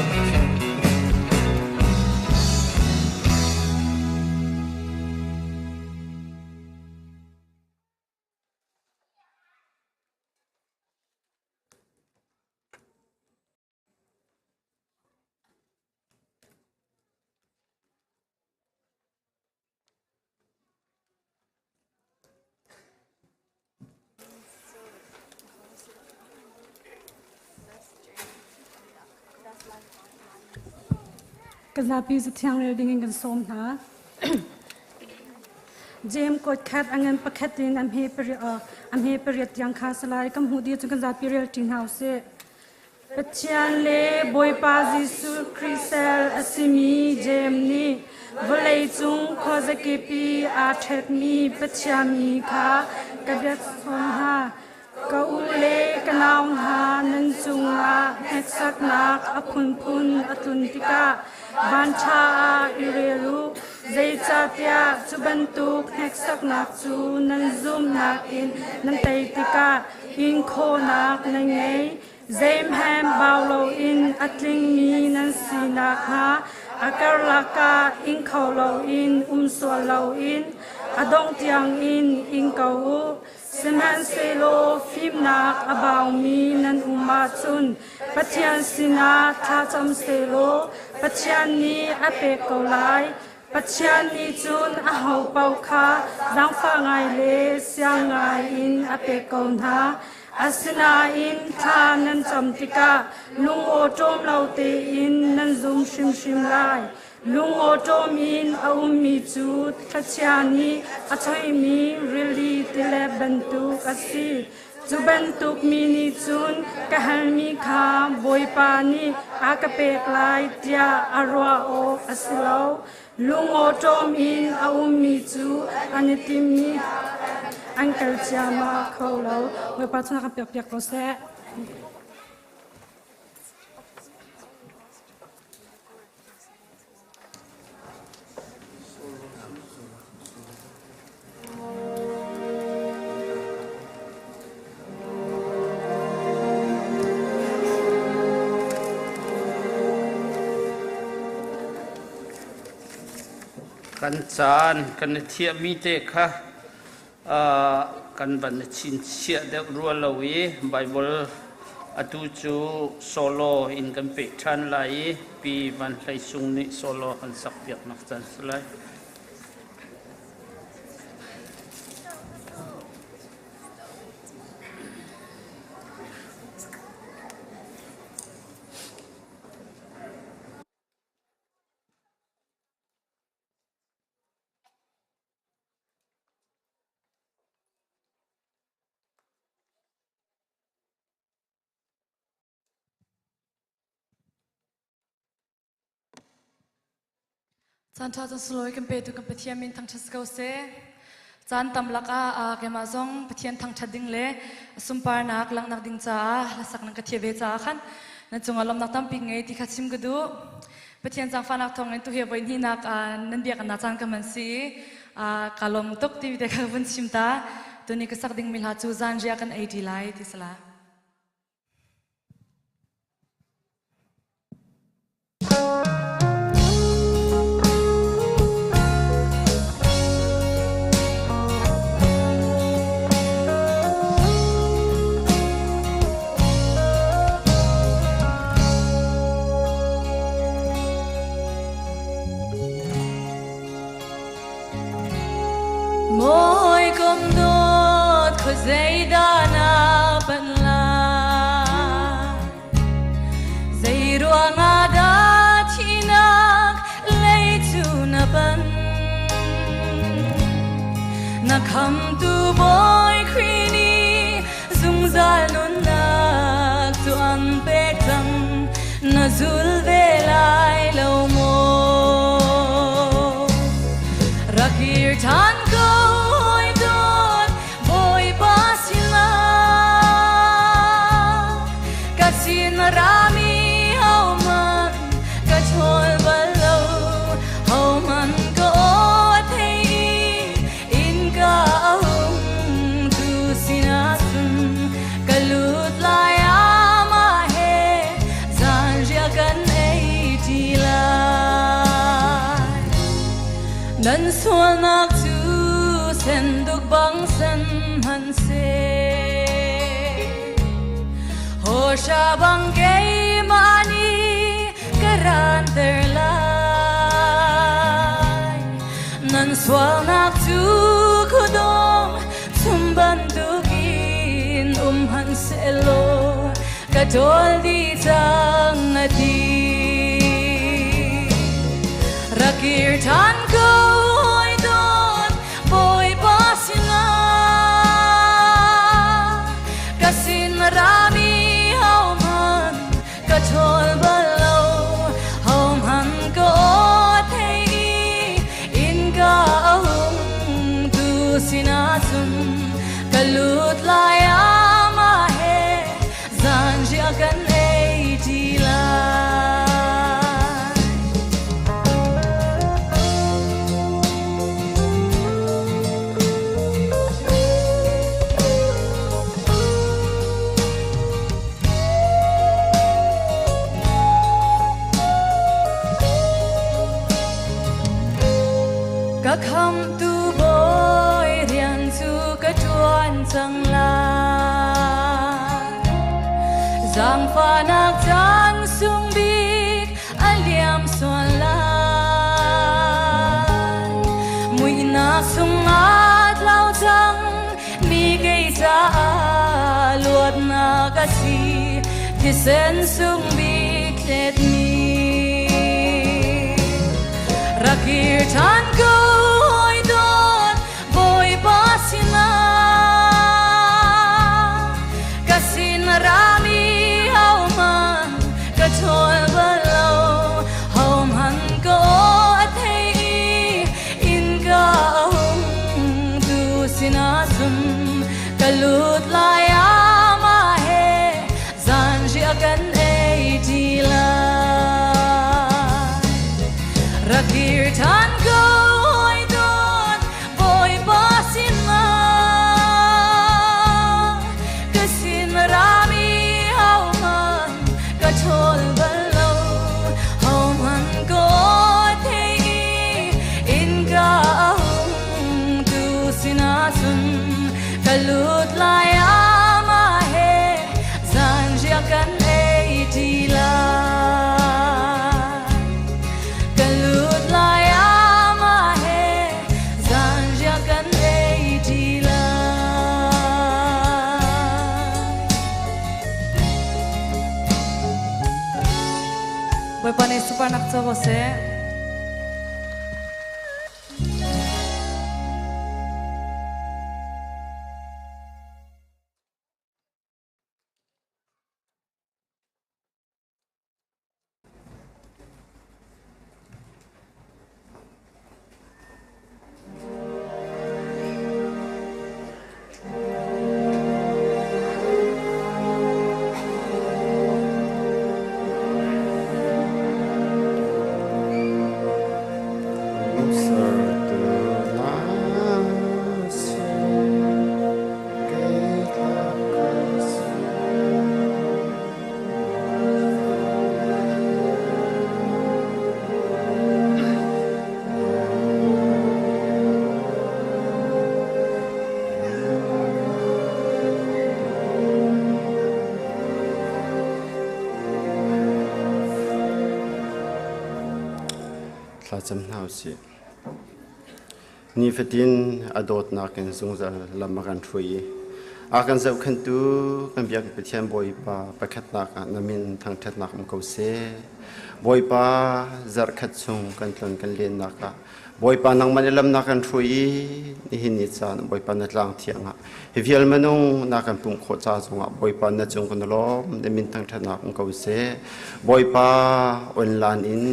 S12: Kan zapi zathiang rel ding in kan sawm hna. James kot khat angan pakhat in am he pari am he pariat tiang kha salai kam hu di chu kan zapi rel ṭi hna usih. Pathian le Bawipa Jesuh Khrih sal a simi Jeim nih vawleicung khuazakip i aa ṭhekmi Pathian mi kha ka biakchawnh hna. Ka u le ka nau hna, nan cungah hneksaknak a phunphun a tlun tikah vanṭha ah i rel u. Zeicahtiah cu bantuk hneksaknak cu nan zumhnak in nan tei tikah inkhawhnak nan ngei. Zeihmanh bau loin a tlingmi nan si nakhnga a karlak ah ing kho loin um sual loin a dongh tiangin ing ko u. Sihmanhsehlaw fimnak a baumi nan um ahcun Pathian sinah thlacam sehlaw Pathian nih a pek ko lai. Pathian nih cun aho paoh kha zaangfah ngai le siang ngai in a pek ko hna. Asinain thla nan cam tikah lungawṭawm lo tein nan zum hrimhrim lai. Lungawṭawm in a ummi cu thlichia nih a choihmi rili tilet bantuk a si. Cu bantuk mi nih cun ka halmi kha Bawipa nih a ka pek lai tiah a ruah awk a si lo. Lungawṭawm in a ummi cu an i timmi an kal ciammam kho lo. Bawipa cu na kan pekpiak ko seh.
S2: Kan caan kan i thiahmi te kha kan van i chinchiah deuh rua lo i Baibal atu cu solo in kan peh ṭhan lai i Pi Van Hlei Sung nih solo kan sakpiaknak caan si lai.
S4: Caan ṭha cun sulawi kan petu kan Pathian min thangṭhat si ko seh. Caan tam lakah keimah zong Pathian thangṭhat ding le sunparnak langhnak ding caah hlasak nan ka thiah ve caah khan nan cungah lawmhnak tampi ngei ti kha chim ka duh. Pathian zaangfahnak thawngin tuhi voi hnihnak nan biaknak caan ka hman si i ka lawm tuk ti te kha vun chim ta. Tuni ka sak dingmi hla cu zanriah kan ei ṭi lai ti sala. Mawi kom dawt khuazei dah na panh lai? Zei ruangah dah thihnak lei cu na panh? Na khamtu Bawi Khrih nih zungzal nunnak cu an pek cang na zul ve lai lo maw rak kir ṭhan ko hawi dawt Bawipa sinah ka sin rami hohmanh ka ṭhawl bal lo hohmanh ka aw a thei i Innka a hung tu sinah cun ka lut lai amah he zanriah kan ei ṭi lai. Nan sualnak cu senduk bang sen hmanhseh hawhra bang keimah nih ka ranter lai. Nan sualnak cu khuadawm chum bantukin um hmanhsehlaw ka ṭawl dih cang a ti. Rak kir ṭhan ko hawi dawt Bawipa sinah ka sin rami hohmanh ka ṭhawl bal lo hohmanh ka aw thei i innka a hung tu sinah cun ka lut lai amah he zanriah kan ei ṭi lai. Ka khamtu bawi rian cu ka ṭuan cang lai. Zaangfahnak caan sung bik a liam sual lai. Muihnak sungah tlau cang mi kei caah luatnak a si thisen sung bik thletmi rak kir ṭhan ko hawi dawt Bawipa sinah ka sin rami hohmanh ka ṭhawl bal lo hohmanh ka aw a thei i innka a hung tu sinah cun ka lut lai amah he zanriah kan ei ṭi lai. Rak kir ṭhan ko.
S10: Ka lut lai amah he zanriah kan ei ṭi lai. Ka lut lai amah he zanriah kan ei ṭi lai.
S4: Bawipa nih sunparnak co ko seh.
S7: Thlacam hna usih. Nifatin a dawtnak in zungzal lam a kan hruai i a kan zohkhenhtu kan biak Pathian Bawipa pakhatnak ah na min thangṭhatnak um ko seh. Bawipa zarhkhat chung kan tlon kan lennak ah Bawipa nangmah nih lam na kan hruai i nihin ni caan Bawipa na tlang thiang ah hi vial minung na kan pumh khawh ca zongah Bawipa na cung kan lawm na min thangṭhatnak um ko seh. Bawipa online in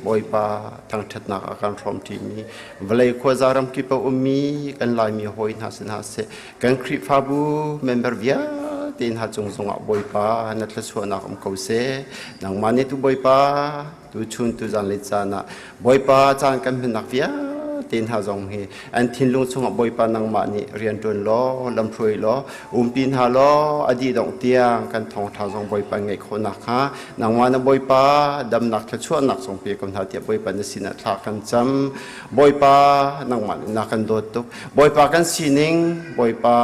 S7: Bawipa thangṭhatnak a kan hrawm ṭimi vawlei khuaza ram kip a ummi kan Laimi hawi hna si hna seh kan Khrihfabu member vialte hna cung zongah Bawipa na thluachuahnak um ko seh. Nangmah nih tu Bawipa tuchun tuzan le caan ah Bawipa caan kan hmannak vialte hna zong hi an thinlung chungah Bawipa nangmah nih rian ṭuan law lamhruai law umpi hna law a dih dongh tiang kan thawngṭha zong Bawipa ngeih khawh nakhnga nangmah na Bawipa damnak thluachuahnak zong pe ko hna tiah Bawipa na sinah thla kan cam. Bawipa nangmah nih na kan dawt tuk. Bawipa kan sining Bawipa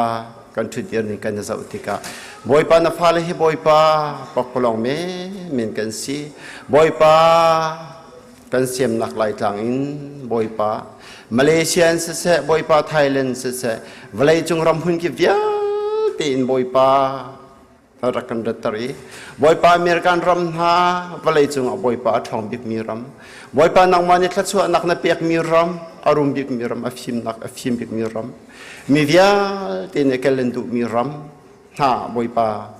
S7: kan ṭhutdir ning kan i zoh tikah Bawipa na fale hi Bawipa pakpalawng menmen kan si. Bawipa kan siamnak Laitlang in Bawipa Malaysia in siseh Bawipa Thailand siseh vawleicung ram hmun kip vialte in Bawipa rak kan ratter i Bawipa American ram hna vawleicung ah Bawipa a ṭhawng bikmi ram Bawipa nangmah nih thluachuahnak na pekmi ram a rum bikmi ram a fimnak a fim bikmi ram mi vialte nih kel an duhmi ram hna Bawipa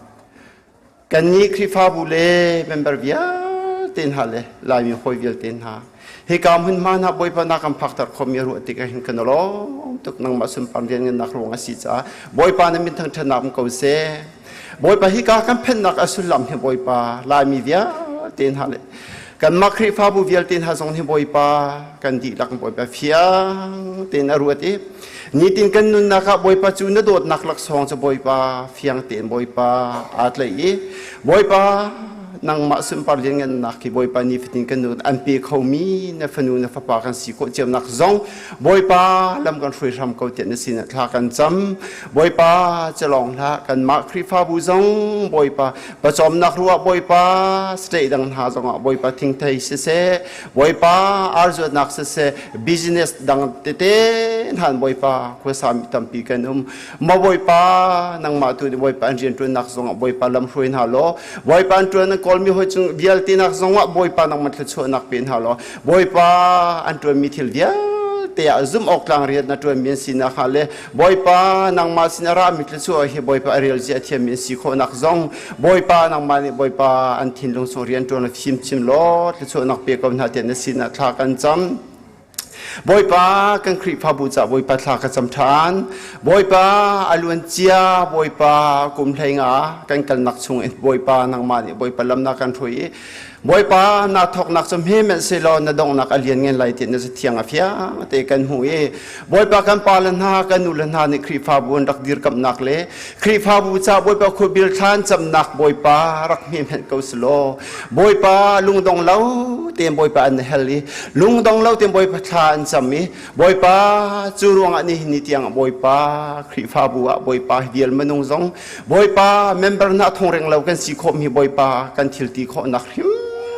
S7: kannih Khrihfabu le member vialte hna le Laimi hawi vialte hna hika hmunhma hna Bawipa na kan phakter khomi ruah tik ah hin kan lawm tuk nangmah sunpar rian ngannak ruang a si caah Bawipa na min thangṭhatnak um ko seh. Bawipa hika kan phennak a sullam hi Bawipa Laimi vialte hna le kanmah Khrihfabu vialte hna zong hi Bawipa kan dihlak Bawipa fiang tein a ruat i nitin kan nunnak ah Bawipa cu na dawtnak laksawng cu Bawipa fiang tein Bawipa aa tlaih i Bawipa nangmah sunpar lianngannak hi Bawipa nifatin kan nun an pe khomi na fanu na fapa kan si khawh cionak zong Bawipa lam kan hruai hram ko tiah na sinah thla kan cam. Bawipa celawng hlah kanmah Khrihfabu zong Bawipa pawcawmnak ruah Bawipa state dang hna zongah Bawipa thingthei siseh Bawipa arzuatnak siseh business dang tete hnan Bawipa khuasa mi tampi kan um. Maw Bawipa nangmah tu nih Bawipa an rianṭuannak zongah Bawipa lam hruai hna law Bawipa an ṭuan an kawlmi hawi cung vialte nak zongah Bawipa nangmah thluachuahnak pe hna law Bawipa an ṭuanmi thil vialte ah zumh awk tlang rian na ṭuanmi an sinak hnga le Bawipa nangmah sin a rami thluachuah hi Bawipa a rel zia a thiammi an si khawhnak zong Bawipa nangmah nih Bawipa an thinlung chung rian ṭuan fim chim law thluachuahnak pe ko hna tiah na sinah thla kan cam. Bawipa kan Khrihfabu ca Bawipa thla ka cam ṭhan. Bawipa a luan cia Bawipa kum hlei nga kan kalnak chung in Bawipa nangmah nih Bawipa lam na kan hruai i Bawipa na thawknak cu hme selaw na donghnak a lian ngen lai ti na thiang a fiang te kan hmu i Bawipa kan pa le hna kan nu le hna nih Khrihfabu an rak dirkamhnak le Khrihfabu ca Bawipa khuabil thlan camnak Bawipa rak hme hmenh ko selaw Bawipa lungdong lo.
S13: tein Bawipa an hel i lungdong lo tein Bawipa thla an cam i Bawipa cu ruangah nihin ni tiang Bawipa Khrihfabu ah Bawipa vial minung zong Bawipa member hna thong reng lo kan si khawh mi Bawipa kan thil ti khawhnak hrim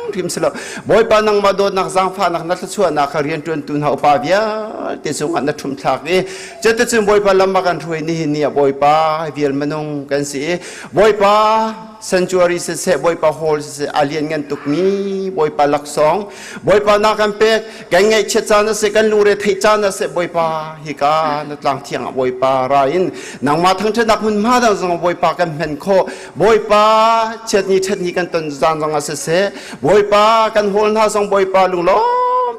S13: hrim si lo. Bawipa, nangmah dawtnak, zaangfahnak, na thluachuahnak kha rianṭuantu hna upa vialte cungah na ṭhumthlak i cuticun Bawipa lam ah kan hruai. Nihin ni ah Bawipa vial minung kan si i Bawipa sanctuary siseh, Bawipa hall siseh, a lianngan tukmi Bawipa laksawng Bawipa na kan pek. Kan ngaihchiat caan a si, kan lungre theih caan a si, Bawipa hika na tlang thiang ah Bawipa ra in nangmah thangṭhatnak hmunhma dang zong Bawipa kan hman khawh. Bawipa, chiatni ṭhatni kan ton zan zong ah siseh, Bawipa kan hawl hna zong Bawipa lunglawm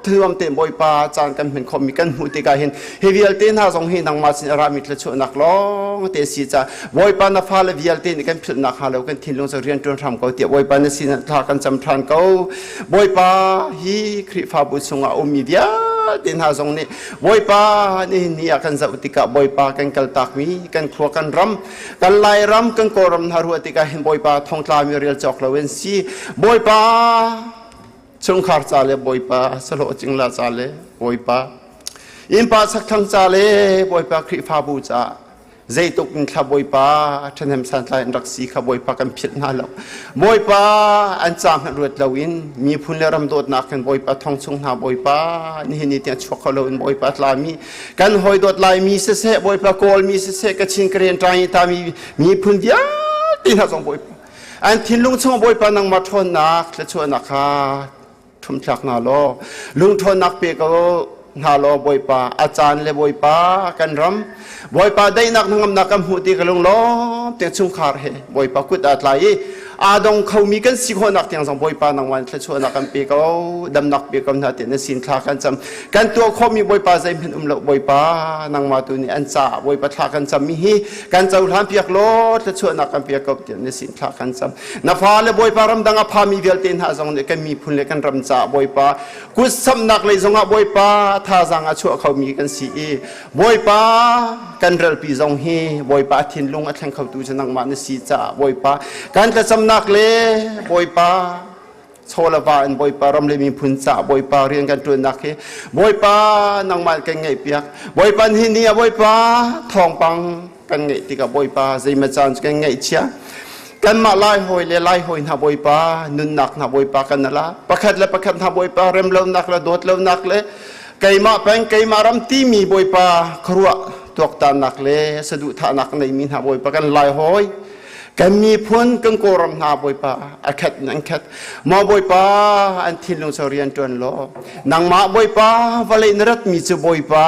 S13: thuam tein Bawipa caan kan hman khawhmi kan hmuh tikah hin hi vialte hna zong hi nangmah sin a rami thluachuahnak lawng te si ca Bawipa na fale vialte nih kan philhnak hnga lo kan thinlung cu rian ṭuan hram ko tiah Bawipa na sin ah thla kan cam ṭhan ko. Bawipa, hi Khrihfabu chungah a ummi vialte hna zong nih Bawipa nihin ni ah kan zoh tikah Bawipa kan kaltakmi kan khua, kan ram, kan Lairam, kan Kawlram hna ruah tikah hin Bawipa thongtlami rel cawk lo in si. Bawipa chungkhar ca le Bawipa sahlawh cingla ca le Bawipa innpa sakthang ca le Bawipa Khrihfabu ca zeituk in thla Bawipa ṭhahnem santlai an rak si kha Bawipa kan philh hna lo. Bawipa an ca hmanh ruat loin miphun le ram dawtnak in Bawipa thong chung hna Bawipa nihin ni tiang chuak kho loin Bawipa tlami kan hawi dawt Laimi siseh, Bawipa Kawlmi siseh, Kachin, Karen, Ṭai tami miphun vialte hna zong Bawipa an thinlung chung Bawipa nangmah ṭhawnnak thluachuahnak kha ṭhumthlak hna law lungṭhawnnak pe ko hna law. Bawipa, a caan le Bawipa kan ram Bawipa daihnak hnangamnak kan hmuh ti ka lunglawm te chungkhar he Bawipa kut aa tlai i aa dong khomi kan si khawhnak tiang zong Bawipa nangmah thluachuahnak kan pe ko, damnak pe ko hna tiah na sin thla kan cam. Kan tuah khawhmi Bawipa zeihmanh um lo. Bawipa, nangmah tu nih an caah Bawipa thla kan cammi hi kan cohlan piak law thluachuahnak kan piak ko tiah na sin thla kan cam. Na fale Bawipa ramdang a phami vialte hna zong nih kan miphun le kan ram caah Bawipa kut samnak lei zongah Bawipa thazaang a chuah khomi kan si i Bawipa kan ralpi zong hi Bawipa a thinlung a thleng khotu cu nangmah na si caah Bawipa kan thlacamnak le Bawipa chawlava in Bawipa ram le miphun caah Bawipa rian kan ṭuannak hi Bawipa nangmah kan ngaihpiak. Bawipa hi ni ah Bawipa thawngpang kan ngaih tikah Bawipa zeimaw caan cu kan ngaihchia. Kanmah Lai hawi le Lai hawi hna Bawipa nunnak hna Bawipa kan ala pakhat le pakhat hna Bawipa remlonak le dawtlonak le keimah peng keimah ram timi Bawipa khuaruah tuaktannak le saduhthahnak neimi hna Bawipa kan Lai hawi, kan miphun, kan Kawlram hna Bawipa a khat in an khat maw. Bawipa, an thinlung cu rian ṭuan law nangmah Bawipa vawlei na ratmi cu Bawipa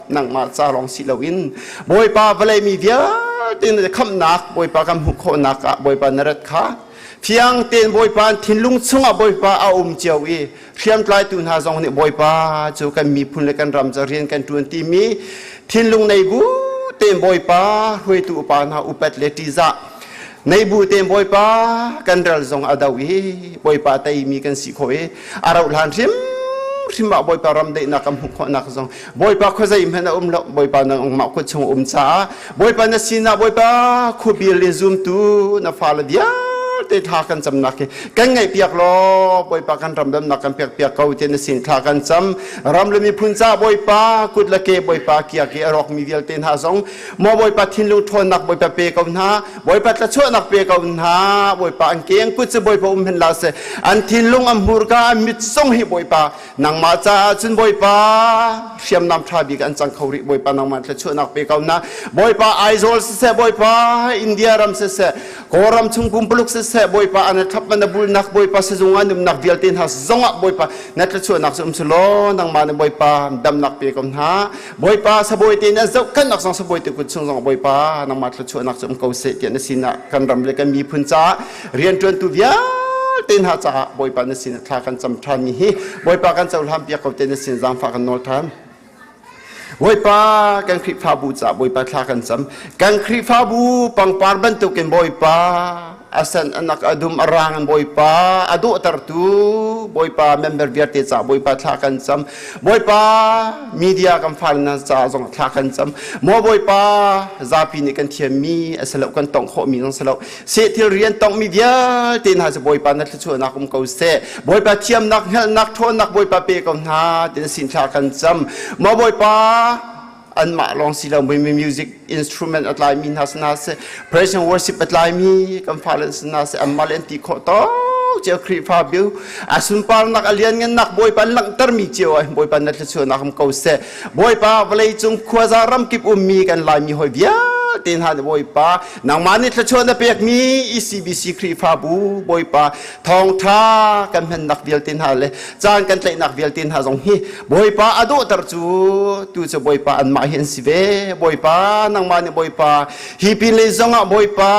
S13: nangmah ca lawng si loin Bawipa vawlei mi vialte na khamhnak Bawipa kan hmuh khawhnak ah Bawipa na rat kha fiang tein Bawipa an thinlung chungah Bawipa a um cio i hriamtlaitu hna zong nih Bawipa cu kan miphun le kan ram cu rian kan ṭuan timi thinlung nei bu tein Bawipa hruaitu upa hna upat le ṭihzah nei bu tein Bawipa kan ral zong a do i Bawipa teimi kan si khawh i a rauh hlan hrim hrim ah Bawipa ram daihnak kan hmuh khawhnak zong Bawipa khuazei hmanh a um lo, Bawipa nangmah kut chung um caah Bawipa na sinah Bawipa khuabil in zumtu na fale vialte thla kan camnak hi kan ngaihpiak law Bawipa kan ram damnak kan pekpiak ko ti na sin thla kan cam. Ram le miphun ca Bawipa kut le ke Bawipa kiak i a rawkmi vialte hna zong maw Bawipa thinlung ṭhawnnak Bawipa pe ko hna, Bawipa thlachuahnak pe ko hna. Bawipa an keng kut cu Bawipa um hen la seh, an thinlung, an hmurka, an mit zong hi Bawipa nangmah caah cun Bawipa hriamnam ṭha bik an cang kho rih. Bawipa nangmah thluachuahnak pe ko hna. Bawipa Aizawl siseh, Bawipa India ram siseh, Kawlram chung pumpuluk siseh, Bawipa an thlap na bulnak Bawipa sizung an umnak vialte hna zongah Bawipa na thluachuahnak cu um su law nangmah nih Bawipa damnak pe ko hna. Bawipa sabawi te na zohkhenhnak zong sabawi te kut chung zong Bawipa nangmah thluachuahnak cu um ko seh tiah na sinah kan ram le kan miphun caah rianṭuantu vialte hna caah Bawipa na sin thla kan cam ṭhan mi hi Bawipa kan cohlan piak ko te na sin zaangfah kan nawl ṭhan. Bawipa kan Khrihfabu caah Bawipa thla kan cam. Kan Khrihfabu pangpar bantukin Bawipa Asan anak adum arang an Bawipa a dawhtertu Bawipa member vialte ca Bawipa thla kan cam. Bawipa media kan fal na ca zong thla kan cam. Maw Bawipa zapi nih kan thiammi a si lo, kan tongh khawhmi zong si lo. Seh thil rian tonghmi vialte hna cu Bawipa na thluachuahnak um ko seh. Bawipa thiamnak, hngalhnak, ṭhawnnak Bawipa pe ko hna ti sin thla kan cam. Maw Bawipa anmah lawng si lo mi music instrument a tlaimi hna sina seh, praise and worship a tlaimi kan fale sina seh, anmah le an ti khawh tawk cio Khrihfa bu a sunparnak a lianngannak Bawipa an langhtermi cio ah Bawipa na thluachuahnak um ko seh. Bawipa vawlei cung khuaza ramkip ummi kan Laimi hawi vialte hna nih Bawipa nangmah nih thluachuah na pekmi ECBC Khrihfabu Bawipa thawngṭha kan hmannak vialte hna le caan kan tlaihnak vialte hna zong hi Bawipa a dawhter cu tu cu Bawipa anmah hi an si ve. Bawipa nangmah nih Bawipa hi pin lei zongah Bawipa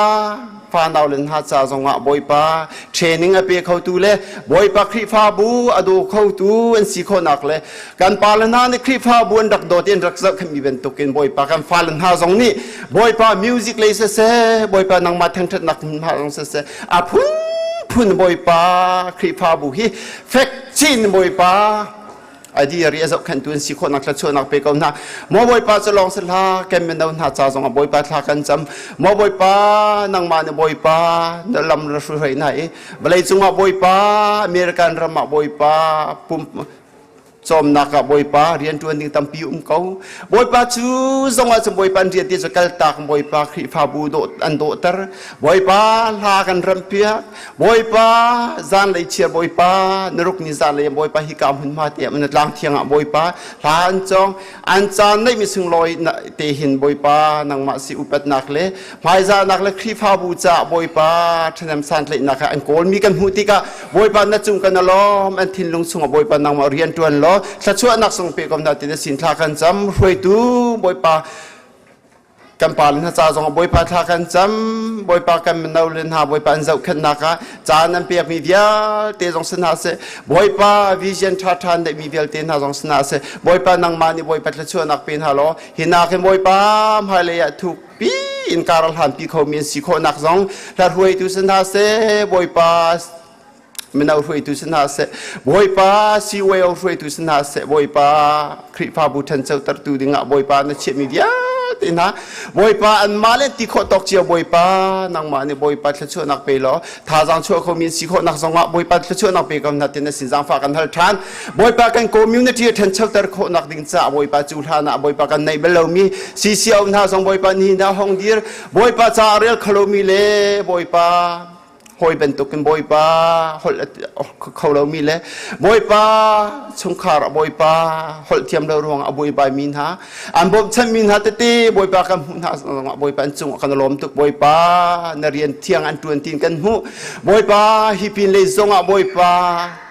S13: fanau le hna ca zongah Bawipa training a pe khotu le Bawipa Khrihfabu a daw khotu an si khawhnak le kan pa le hna nih Khrihfabu an rak dawt i an rak zohkhenhmi bantukin Bawipa kan fale hna zong nih Bawipa music lei siseh, Bawipa nangmah thangṭhatnak hna zong siseh, a phunphun Bawipa Khrihfabu hi fek chin Bawipa adi ri a zohkhenhtu an si khawhnak thluachuahnak pe ko hna. Maw Bawipa cu lawng si hlah, kan mino hna ca zongah Bawipa thla kan cam. Maw Bawipa nangmah nih Bawipa na lam na hruai hna i vawlei cungah Bawipa American ram ah Bawipa pum cawmnak ah Bawipa rianṭuan ding tampi um ko. Bawipa cu zongah cun Bawipa an rian ti cu kaltak Bawipa Khrihfabu dawh an dawhter. Bawipa hla kan rampiak. Bawipa zanlei chiar Bawipa naruk ni zanlei Bawipa hika hmunhma te ah na tlang thiang ah Bawipa hla an cawng. An caan neih mi sunglawi te hin Bawipa nangmah si upatnak le hmaizahnak le Khrihfabu caah Bawipa ṭhahnem santlaihnak ah an kawlmi kan hmuh tikah Bawipa na cung kan alawm, an thinlung chungah Bawipa nangmah rian ṭuan law thluachuahnak sung pe ko hna ti na sin thla kan cam. Hruaitu Bawipa kan pa le hna ca zong Bawipa thla kan cam. Bawipa kan mino le hna Bawipa an zohkhenhnak ah caan an pekmi vialte zong si hna seh, Bawipa vision ṭhaṭha neihmi vialte hna zong si hna seh, Bawipa nangmah nih Bawipa thluachuahnak pe hna law hi nakin Bawipa hmailei ah thuk pi in kar a hlanpi khomi an si khawhnak zong hla hruaitu si hna seh, Bawipa mino hruaitu si hna seh, Bawipa CYO hruaitu si hna seh, Bawipa Khrihfabu ṭhanchotertu dingah Bawipa na chiahmi vialte hna Bawipa anmah le ti khawh tawk cio Bawipa nangmah nih Bawipa thluachuahnak pe law thazaang chuah khomi si khawhnak zongah Bawipa thluachuahnak pe ko hna ti na sin zaangfah kan hal ṭhan. Bawipa kan community a ṭhanchoter khawhnak ding caah Bawipa cu hlan ah Bawipa kan neih bal lomi CCO hna zong Bawipa ni hna hong dir, Bawipa ca a rel kholomi le Bawipa hawi bantukin Bawipa holh kho lomi le Bawipa chungkhar Bawipa holh thiam lo ruang a buaibai mi hna an bawmhchanmi hna tete Bawipa kan hmuh hna zongah Bawipa an cungah kan lawm tuk. Bawipa na rian thiang an ṭuan tin kan hmuh. Bawipa hi pin lei zongah Bawipa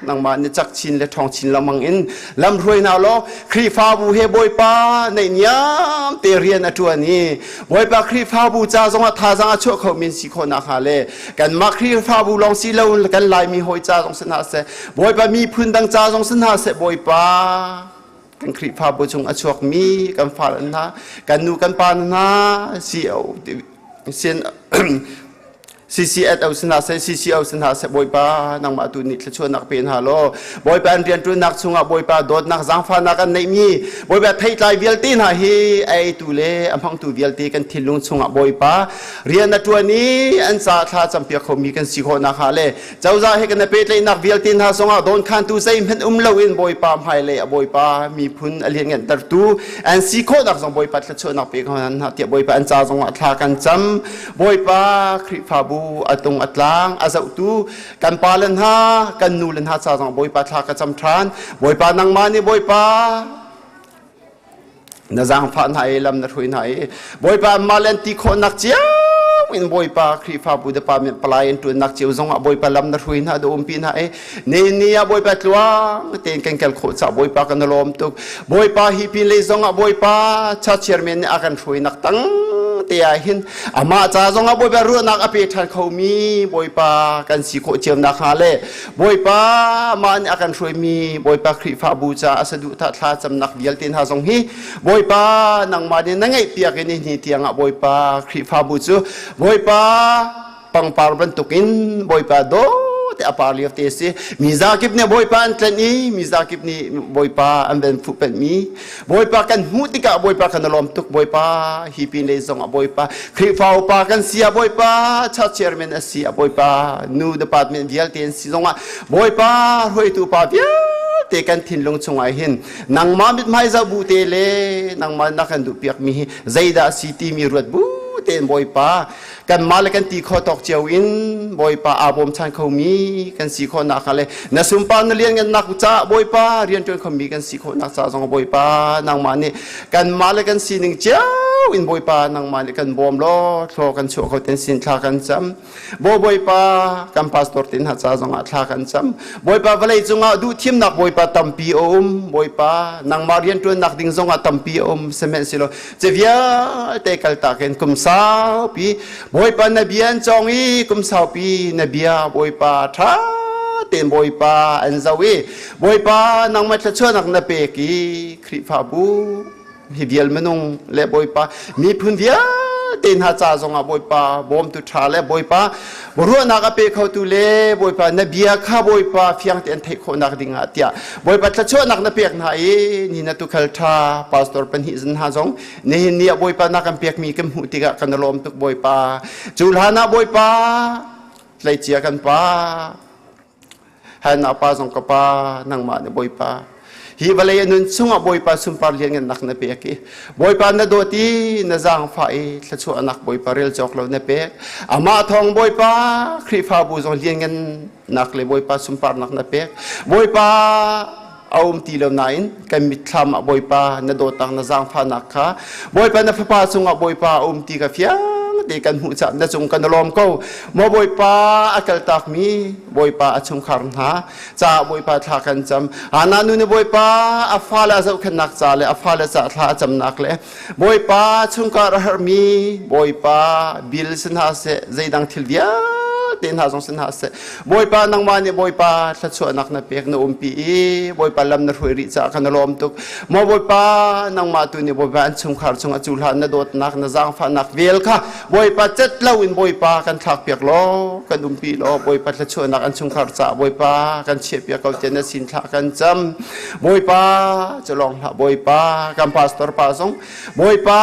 S13: nangmah ni cak chin le ṭhawng chin lengmang in lam hruai hna law Khrihfabu he Bawipa naihniam te rian a ṭuan i Bawipa Khrihfabu ca zongah thazaang a chuah kho min si khawh nakhnga le kanmah Khrihfabu lawng si lo kan Laimi hawi ca zong si hna seh, Bawipa miphun dang ca zong si hna seh, Bawipa kan Khrihfabu chung a chuakmi kan fale hna, kan nu kan pa hna CO sin CCSO sin hna seh, CCO sin hna seh, Bawipa nangmah tu nih thluachuahnak pe hna law Bawipa an rianṭuannak chungah Bawipa dawtnak zaangfahnak an neihmi Bawipa theitlai vialte hna hi a eitu le a hmangtu vialte kan thinlung chungah Bawipa rian a ṭuan i an ca thla campiak khomi kan si khawh nakhnga le cozah he kan i pehtlaihnak vialte hna zongah dawnkhantu zeihmanh um loin Bawipa hmailei a Bawipa miphun a lianngantertu an si khawhnak zong Bawipa thluachuahnak pe ko hna tiah Bawipa an ca zongah thla kan cam. Bawipa Khrihfabu a tung a tlang a zohtu kan pa le hna kan nu le hna ca zong Bawipa thla ka cam ṭhan. Bawipa nangmah nih Bawipa na zaangfah hna i lam na hruai hna i Bawipa anmah le an ti khawhnak cio in Bawipa Khrihfabu department palai an ṭuannak cio zongah Bawipa lam na hruai hna da umpi hna i ni ni ah Bawipa tluang tein kan kal khawh caah Bawipa kan lawm tuk. Bawipa hi pin lei zongah Bawipa church chairman nih a kan hruainak tang te ah hin amah ca zongah Bawipa ruahnak a pe ṭhan khomi Bawipa kan si khawh cio nakhnga le Bawipa mah nih a kan hruaimi Bawipa Khrihfabu caah a saduhthah thla camnak vialte hna zong hi Bawipa nangmah nih na ngeihpiak i nihin tiangah Bawipa Khrihfabu cu Bawipa Pangpar bantukin Bawipa daw te a par lio te si. Mi zakip nih Bawipa an tlenh i mi zakip nih Bawipa an ven fuh penh mi. Bawipa kan hmuh tikah Bawipa kan lawm tuk. Bawipa hi pin lei zong ah Bawipa Khrihfa upa kan si ah Bawipa church chairman a si ah Bawipa nu department vialte an si zong ah Bawipa hruaitu pa vialte kan thinlung chungah hin nangmah mithmai zoh bu te le nangmah na kan duh piak mi hi zeidah si timi ruat bu tein Bawipa kanmah le kan ti kho tawk cio in Bawipa aa bawmchan khomi kan si khawh nak le na sunpar na lian nak ca Bawipa rian ṭuan khomi kan si khawh nak ca zong Bawipa nangmah nih kanmah le kan sining cio in Bawipa nangmah nih kan bawm law thlaw kan chuah kho ten sin thla kan cam. Baw Bawipa kan pastor te hna ca zongah thla kan cam. Bawipa vawlei cungah duhthimnak Bawipa tampi a um. Bawipa nangmah rianṭuannak ding zongah tampi a um. Sihmanhsehlaw cu vialte kaltak in kum saupi Bawipa na bia an cawng i kum saupi na bia Bawipa ṭha tein Bawipa an zoh i Bawipa nangmah thluachuahnak na pek i Khrihfabu hi vial minung le Bawipa miphun vialte hna ca zongah Bawipa bawmtu ṭha le Bawipa ruahnak a pe khotu le Bawipa na bia kha Bawipa fiang tein theih khawhnak dingah tiah Bawipa thluachuahnak na pek hna i ni na tukhal ṭha pastor pahnih zan hna zong nihin ni ah Bawipa na kan pekmi kan hmuh tikah kan lawm tuk Bawipa. Cu hlan ah Bawipa tleicia kan pa Han pa zong ka pa nangmah na Bawipa hi vawlei a nun chungah Bawipa sunpar lianngannak na pek i Bawipa na dawt i na zaangfah i thluachuahnak Bawipa rel cawk lo na pek. Amah thawng Bawipa Khrihfabu zong lianngannak le Bawipa sunparnak na pek. Bawipa a um ti lo nain kan mitthlam ah Bawipa na dawtnak na zaangfahnak kha Bawipa na fapa cungah Bawipa a um ti ka fiang te kan hmuh caah na cung kan lawm ko. Maw Bawipa a kaltakmi Bawipa a chungkhar hna caah Bawipa thla kan cam. Hana nu nih Bawipa a fale a zohkhenhnak ca le a fale ca thla a camnak le Bawipa chungkhar a herhmi Bawipa bil si hna seh, zeidang thil vialte hna zong si hna seh, Bawipa nangmah nih Bawipa thluachuahnak na pek na umpi i Bawipa lam na hruai rih caah kan lawm tuk. Maw Bawipa nangmah tu nih Bawipa an chungkhar chung a cu hlan na dawtnak na zaangfahnak vel kha Bawipa cet loin Bawipa kan thlakpiak law kan umpi law Bawipa thluachuahnak an chungkhar caah Bawipa kan chiahpiak ko tiah na sin thla kan cam. Bawipa cu lawng hlah, Bawipa kan pastor pa zong Bawipa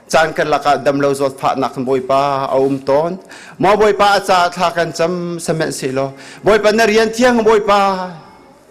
S13: caan kan lakah damlo zawtfahnak Bawipa a um tawn. Maw Bawipa a caah thla kan cam sihmanhsehlaw Bawipa na rian thiang Bawipa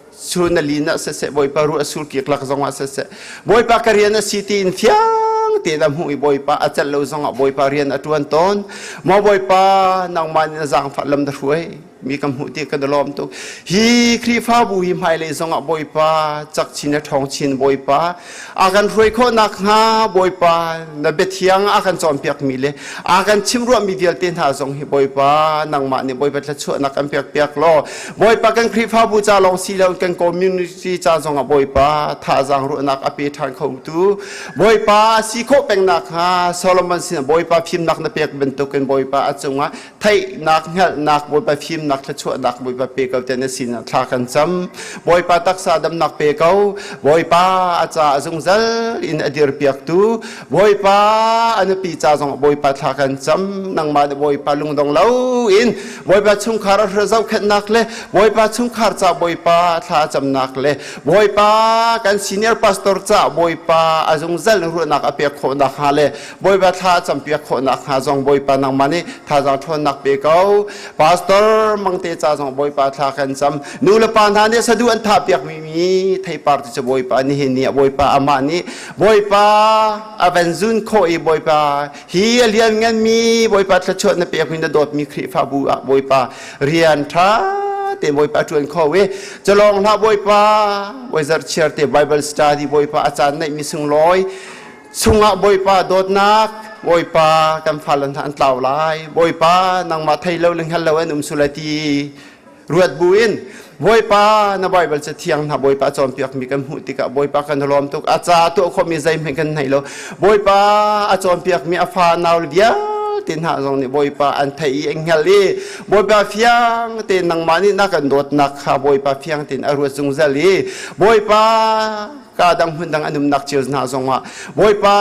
S13: su na lin ah siseh, Bawipa ruah sur kik lak zongah siseh, Bawipa ka rian a si tiin fiang tein a hmuh i Bawipa a celh lo zongah Bawipa rian a ṭuan tawn. Maw Bawipa nangmah nih na zaangfah lam na hruai mi kan hmuh ti kan i lawm tuk. Hi Khrihfabu hi hmailei zongah Bawipa cak chin le ṭhawng chin Bawipa a kan hruai khawh nakhnga Bawipa na biathiang a kan cawnpiakmi le a kan chimruahmi vialte hna zong hi Bawipa nangmah nih Bawipa thluachuahnak kan pekpiak law Bawipa kan Khrihfabu ca lawng si lo kan community ca zongah Bawipa thazaang ruahnak a pe ṭhan khotu Bawipa si khawh peng nakhnga Solomon sin Bawipa fimnak na pek bantukin Bawipa a cungah theihnak hngalhnak Bawipa fimnak thluachuahnak Bawipa pe ko te na sin ah thla kan cam. Bawipa taksa damnak pe ko. Bawipa a ca a zungzal in a dirpiaktu Bawipa a nupi ca zong Bawipa thla kan cam. Nangmah nih Bawipa lungdong lo in Bawipa chungkhar a zohkhenhnak le Bawipa chungkhar ca Bawipa thla camnak le Bawipa kan senior pastor ca Bawipa a zungzal ruahnak a pek khawhnak hnga le Bawipa thla campiak khawhnak hnga zong Bawipa nangmah nih thazaang ṭhawnnak pe ko. Pastor Mangte ca zong Bawipa thla kan cam. Nu le pa hna nih sadu an thahpiak mi mi theipar ti cu Bawipa nihin ni ah Bawipa amah nih Bawipa a van zun khawh i Bawipa hi a lian nganmi Bawipa thluachuah na pekmi na dawtmi Khrihfabu ah Bawipa rian ṭha te Bawipa ṭuan kho i calawng hlah Bawipa Bawi chiar te Bible study Bawipa a caan neihmi sunglawi chungah Bawipa dawtnak Bawipa kan fale hna an tlau lai, Bawipa nangmah thei lo le hngal lo an um sulai ti ruat buin Bawipa na Bible cathiang hna Bawipa cawnpiakmi kan hmuh tikah Bawipa kan lawm tuk. A ca tuah khawhmi zeihmanh kan nei lo. Bawipa a cawnpiakmi a fa nau vialte hna zong nih Bawipa an theih i an hngalh i Bawipa fiang tein nangmah nih na kan dawtnak kha Bawipa fiang tein a ruat zungzal i Bawipa ka dang hmun dang an umnak cio hna zongah Bawipa.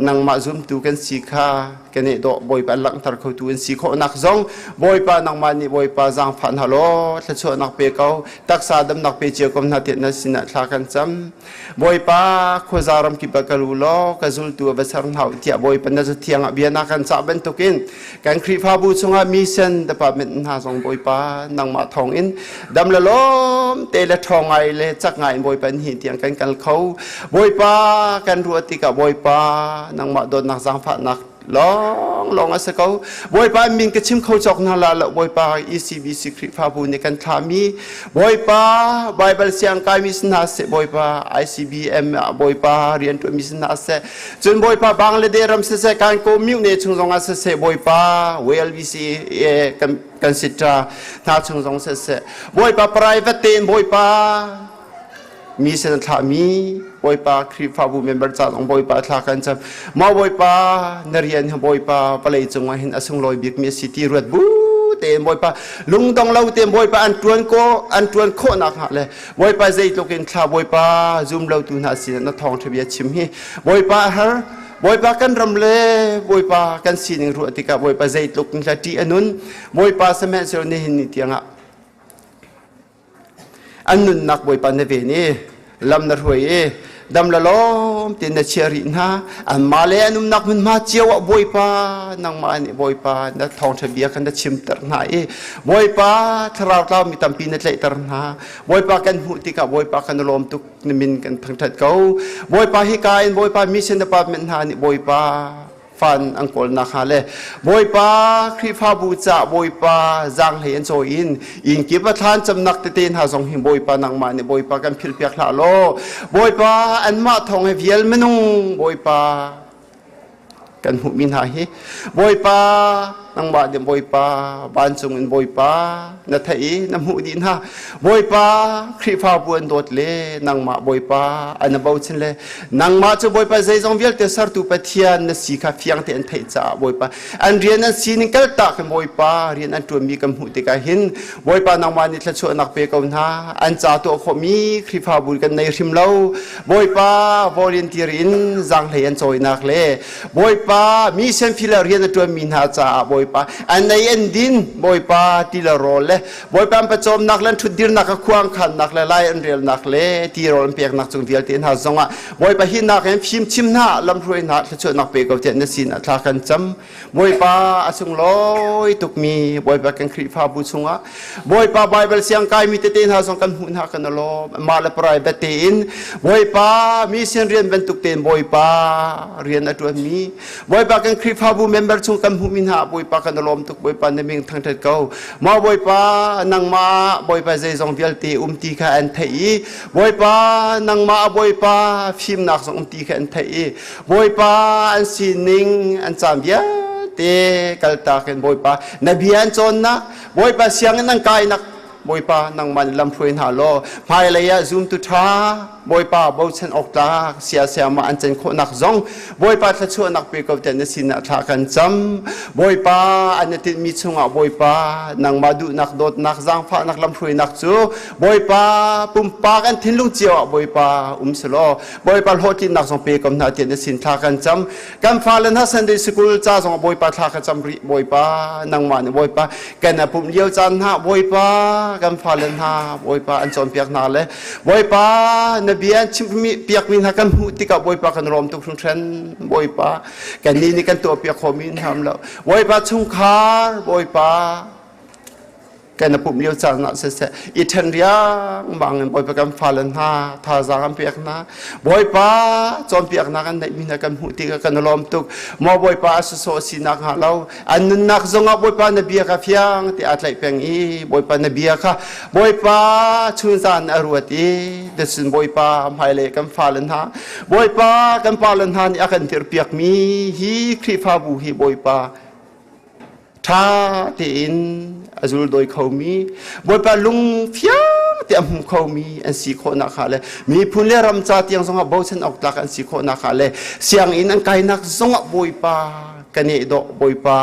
S13: Nangmah zumtu kan si kha kan i dawh. Bawipa an langhter khotu an si khawhnak zong Bawipa nangmah nih Bawipa zaangfah hna law thluachuahnak pe ko, taksa damnak pe cio ko hna tiah na sinah thla kan cam. Bawipa, khuaza ram kip ah kal u law ka zultu a va ser hna u tiah Bawipa na zathiang ah bia na kan cah bantukin kan Khrihfabu chungah mission department hna zong Bawipa nangmah thawngin dam le lawm te le ṭhawng ngai le cak ngai in Bawipa ni tiang kan kal kho. Bawipa, kan ruah tikah Bawipa nangmah dawtnak zaangfahnak lawng lawng a si ko. Bawipa min ka chim kho cawk hna la lo. Bawipa, ECBC Khrihfabu nih kan thlahmi Bawipa Bible siang kaimi si hna seh, Bawipa ICBM ah Bawipa rianṭuanmi si hna seh, cun Bawipa Bangladesh ram siseh, kan commune chung zong ah siseh, Bawipa WLBC kan kan sitra hna chung zong siseh, Bawipa private tein Bawipa mi sin an thlahmi Bawipa Khrihfabu member ca zong Bawipa thla kan cam. Maw Bawipa, na rian hi Bawipa vawlei cungah hin a sunglawi bikmi a si ti ruat bu tein Bawipa lungdong lo tein Bawipa an tuan ko an tuan khawhnak hnga le Bawipa zeitluk in thla Bawipa zum lo tu hna sin na thawngtha bia chim hi Bawipa a har. Bawipa kan ram le Bawipa kan sining ruah tikah Bawipa zeitluk in hla ṭih a nun. Bawipa sihmanhsehlaw nihin ni tiangah An nunnak Bawipa na ven i lam na hruai i dam la lawm tein na chiah rih hna. Anmah le an umnak hmunhma cio ah Bawipa, nangmah nih Bawipa na thawngṭha bia kha na chimter hna i Bawipa, thlarau tlau mi tampi na tlaihter hna. Bawipa, kan hmuh tikah Bawipa kan i lawm tuk, na min kan thangṭhat ko. Bawipa, hika in Bawipa mission department hna nih Bawipa fan an kawlnak hnga le Bawipa Khrihfabu ca Bawipa zaanghlei an cawi in inn kip a thlan camnak tete hna zong hi Bawipa nangmah nih Bawipa kan philhpiak hlah law Bawipa anmah thawng he vial minung Bawipa kan hmuhmi hna hi Bawipa nangmah nih Bawipa vancung in Bawipa na theih i na hmuh dih hna. Bawipa, Khrihfabu an dawt le nangmah Bawipa an bochan le nangmah cu Bawipa zeizong vialte sertu Pathian na si kha fiang te an theih caah Bawipa an rian an sining kaltak in Bawipa rian an ṭuanmi kan hmuh tikah hin Bawipa nangmah nih thluachuahnak pe ko hna. An ca tuah khawhmi Khrihfabu kan nei hrim lo. Bawipa, volunteer in zaanghlei an cawinak le Bawipa, mi senfil rian a ṭuanmi hna caah Bawipa an ei an din. Bawipa, ti le rawl le Bawipa an pawcawmnak le an ṭhutdirnak a khuang khannak le lai an relnak le tirawl an peknak cung vialte hna zongah Bawipa hi nak in fimchim hna, lamhruai hna, thluachuahnak pe ko tiah na sin ah thla kan cam. Bawipa, a sunglawi tukmi Bawipa kan Khrihfabu chungah Bawipa Baibal siang kaimi tete hna zong kan hmuh hna kan i lawm. Mah le private tein Bawipa mission rian bantuk tein Bawipa rian a ṭuanmi Bawipa kan Khrihfabu member chung kan hmuhmi hna Bawipa kan i lawm tuk. Bawipa na min thangṭhat ko. Maw Bawipa, nangmah Bawipa zeizong vialte um ti kha an theih i Bawipa nangmah Bawipa fimnak zong um ti kha an theih i Bawipa an sining an caan vialte kaltak in Bawipa na bia an cawnnak, Bawipa sianginn an kainak, Bawipa nangmah nih lamhruai hna law hmailei ah zumtu ṭha Bawipa bochan awk tlak siasiamah an can khawhnak zong Bawipa thluachuahnak pe ko tiah na sinah thla kan cam. Bawipa, an i tinhmi chungah Bawipa nangmah duhnak, dawtnak, zaangfahnak, lamhruainak cu Bawipa pumpak an thinlung cio ah Bawipa um selaw Bawipa hlawhtlinnak zong pe ko hna tiah na sin thla kan cam. Kan fale hna Sunday School ca zong Bawipa thla ka cam rih. Bawipa nangmah nih Bawipa kan a pumh lio caan hna Bawipa kan fale hna Bawipa an cawnpiak hna le Bawipa na bia an chimmi piakmi hna kan hmuh tikah Bawipa kan rawm tuk hringhran. Bawipa kannih nih kan tuahpiak khawhmi hna lo. Bawipa chungkhar Bawipa kan pumh lio caan ah siseh i ṭhen riangmang in Bawipa kan fale hna thazaang an pek hna. Bawipa cawnpiaknak an neihmi hna kan hmuh tikah kan i lawm tuk. Maw Bawipa, a sawsawh sinak hnga lo an nunnak zongah Bawipa na bia kha fiang te aa tlaih peng i Bawipa na bia kha Bawipa chunzan a ruat i cun Bawipa hmailei kan fale hna Bawipa kan pale hna nih a kan dirpiakmi hi Khrihfabu hi Bawipa ṭha tein a zuldawi khomi, Bawipa lung fiang te a hmu khomi an si khawhnak hnga le miphun le ram ca tiang zongah bochan awk tlak an si khawhnak hnga le sianginn an kainak zongah Bawipa kan i dawh Bawipa.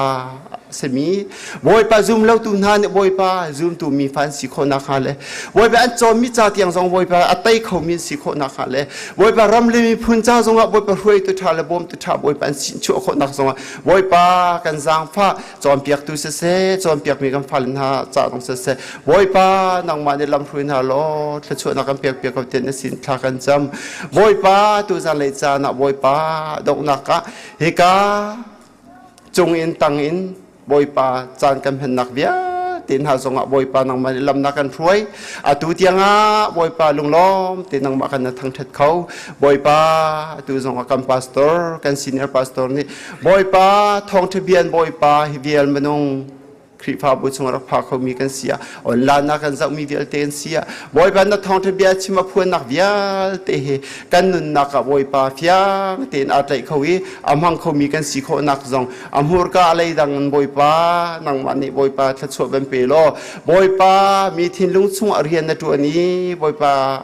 S13: simi Bawipa zum lotu hna nih Bawipa zumtu mi fa an si khawh nakhnga le Bawipa an cawnmi ca tiang zong Bawipa a tei khomi an si khawh nakhnga le Bawipa ram le miphun ca zongah Bawipa hruaitu ṭha le bawmtu ṭha Bawipa an sin chuah khawh nak zongah Bawipa kan zaangfah cawnpiaktu siseh cawnpiakmi kan fale hna ca zong siseh Bawipa nangmah nih lamhruai hna law thluachuahnak kan pek piak ko tiah na sin thla kan cam Bawipa tu zanlei caan ah Bawipa donghnak ah hika cung in tang in Bawipa caan kan hmannak vialte hna zongah Bawipa nangmah nih lam na kan hruai. Atu tiangah Bawipa lunglawm te nangmah kan na thangṭhat kho. Bawipa atu zongah kan pastor, kan senior pastor nih Bawipa thawngṭha bian Bawipa hi vial minung Khrihfabu chung rak pha khomi kan si ah online ah kan zohmi vialte an si ah Bawipa na thawngṭha bia chim a phuannak vialte hi kan nunnak ah Bawipa fiang tein aa tlaih kho i a hmang khomi kan si khawhnak zong a hmurka a leidang in Bawipa nangmah nih Bawipa thluachuah van pe law Bawipa mi thinlung chungah rian na ṭuan i Bawipa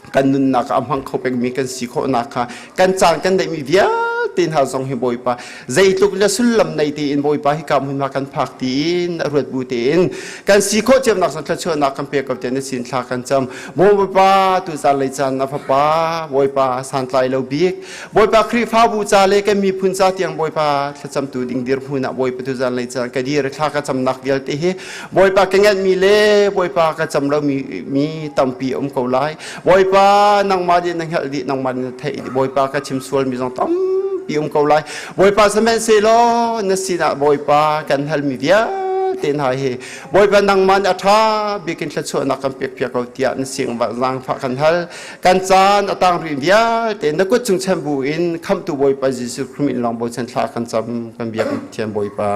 S13: kan nunnak ah a hmang kho pengmi kan si khawhnak kha kan caan kan neihmi vialte hna zong hi Bawipa zeitluk le sullam nei tein Bawipa hi ka hmun kan phak tiin a ruat bu tein kan si khawh ciamnak zong thluachuahnak kan pek ko tiah na sin thla kan cam Bawipa tu zan lei caan na fapa Bawipa santlai lo bik Bawipa Khrihfabu ca le kan miphun ca tiang Bawipa thlacamtu ding dirhmun ah Bawipa tu zan lei caan ka dir thla ka camnak vialte hi Bawipa ka ngeihmi le Bawipa ka cam lomi mi tampi a um ko lai. Bawipa nangmah nih na hngalh dih, nangmah nih na theih dih. Bawipa ka chim sualmi zong tampi um ko lai. Bawipa sihmanhsehlaw na sinah Bawipa kan halmi vialte hna hi Bawipa nangmah nih a ṭha bik in thluachuahnak kan pekpiak ko tiah na sing zaangfah kan hal. Kan caan a tang rih vialte na kut chung chan bu in khamhtu Bawipa Jesuh Khrih min lawng bochan thla kan cam kan biak Pathian Bawipa.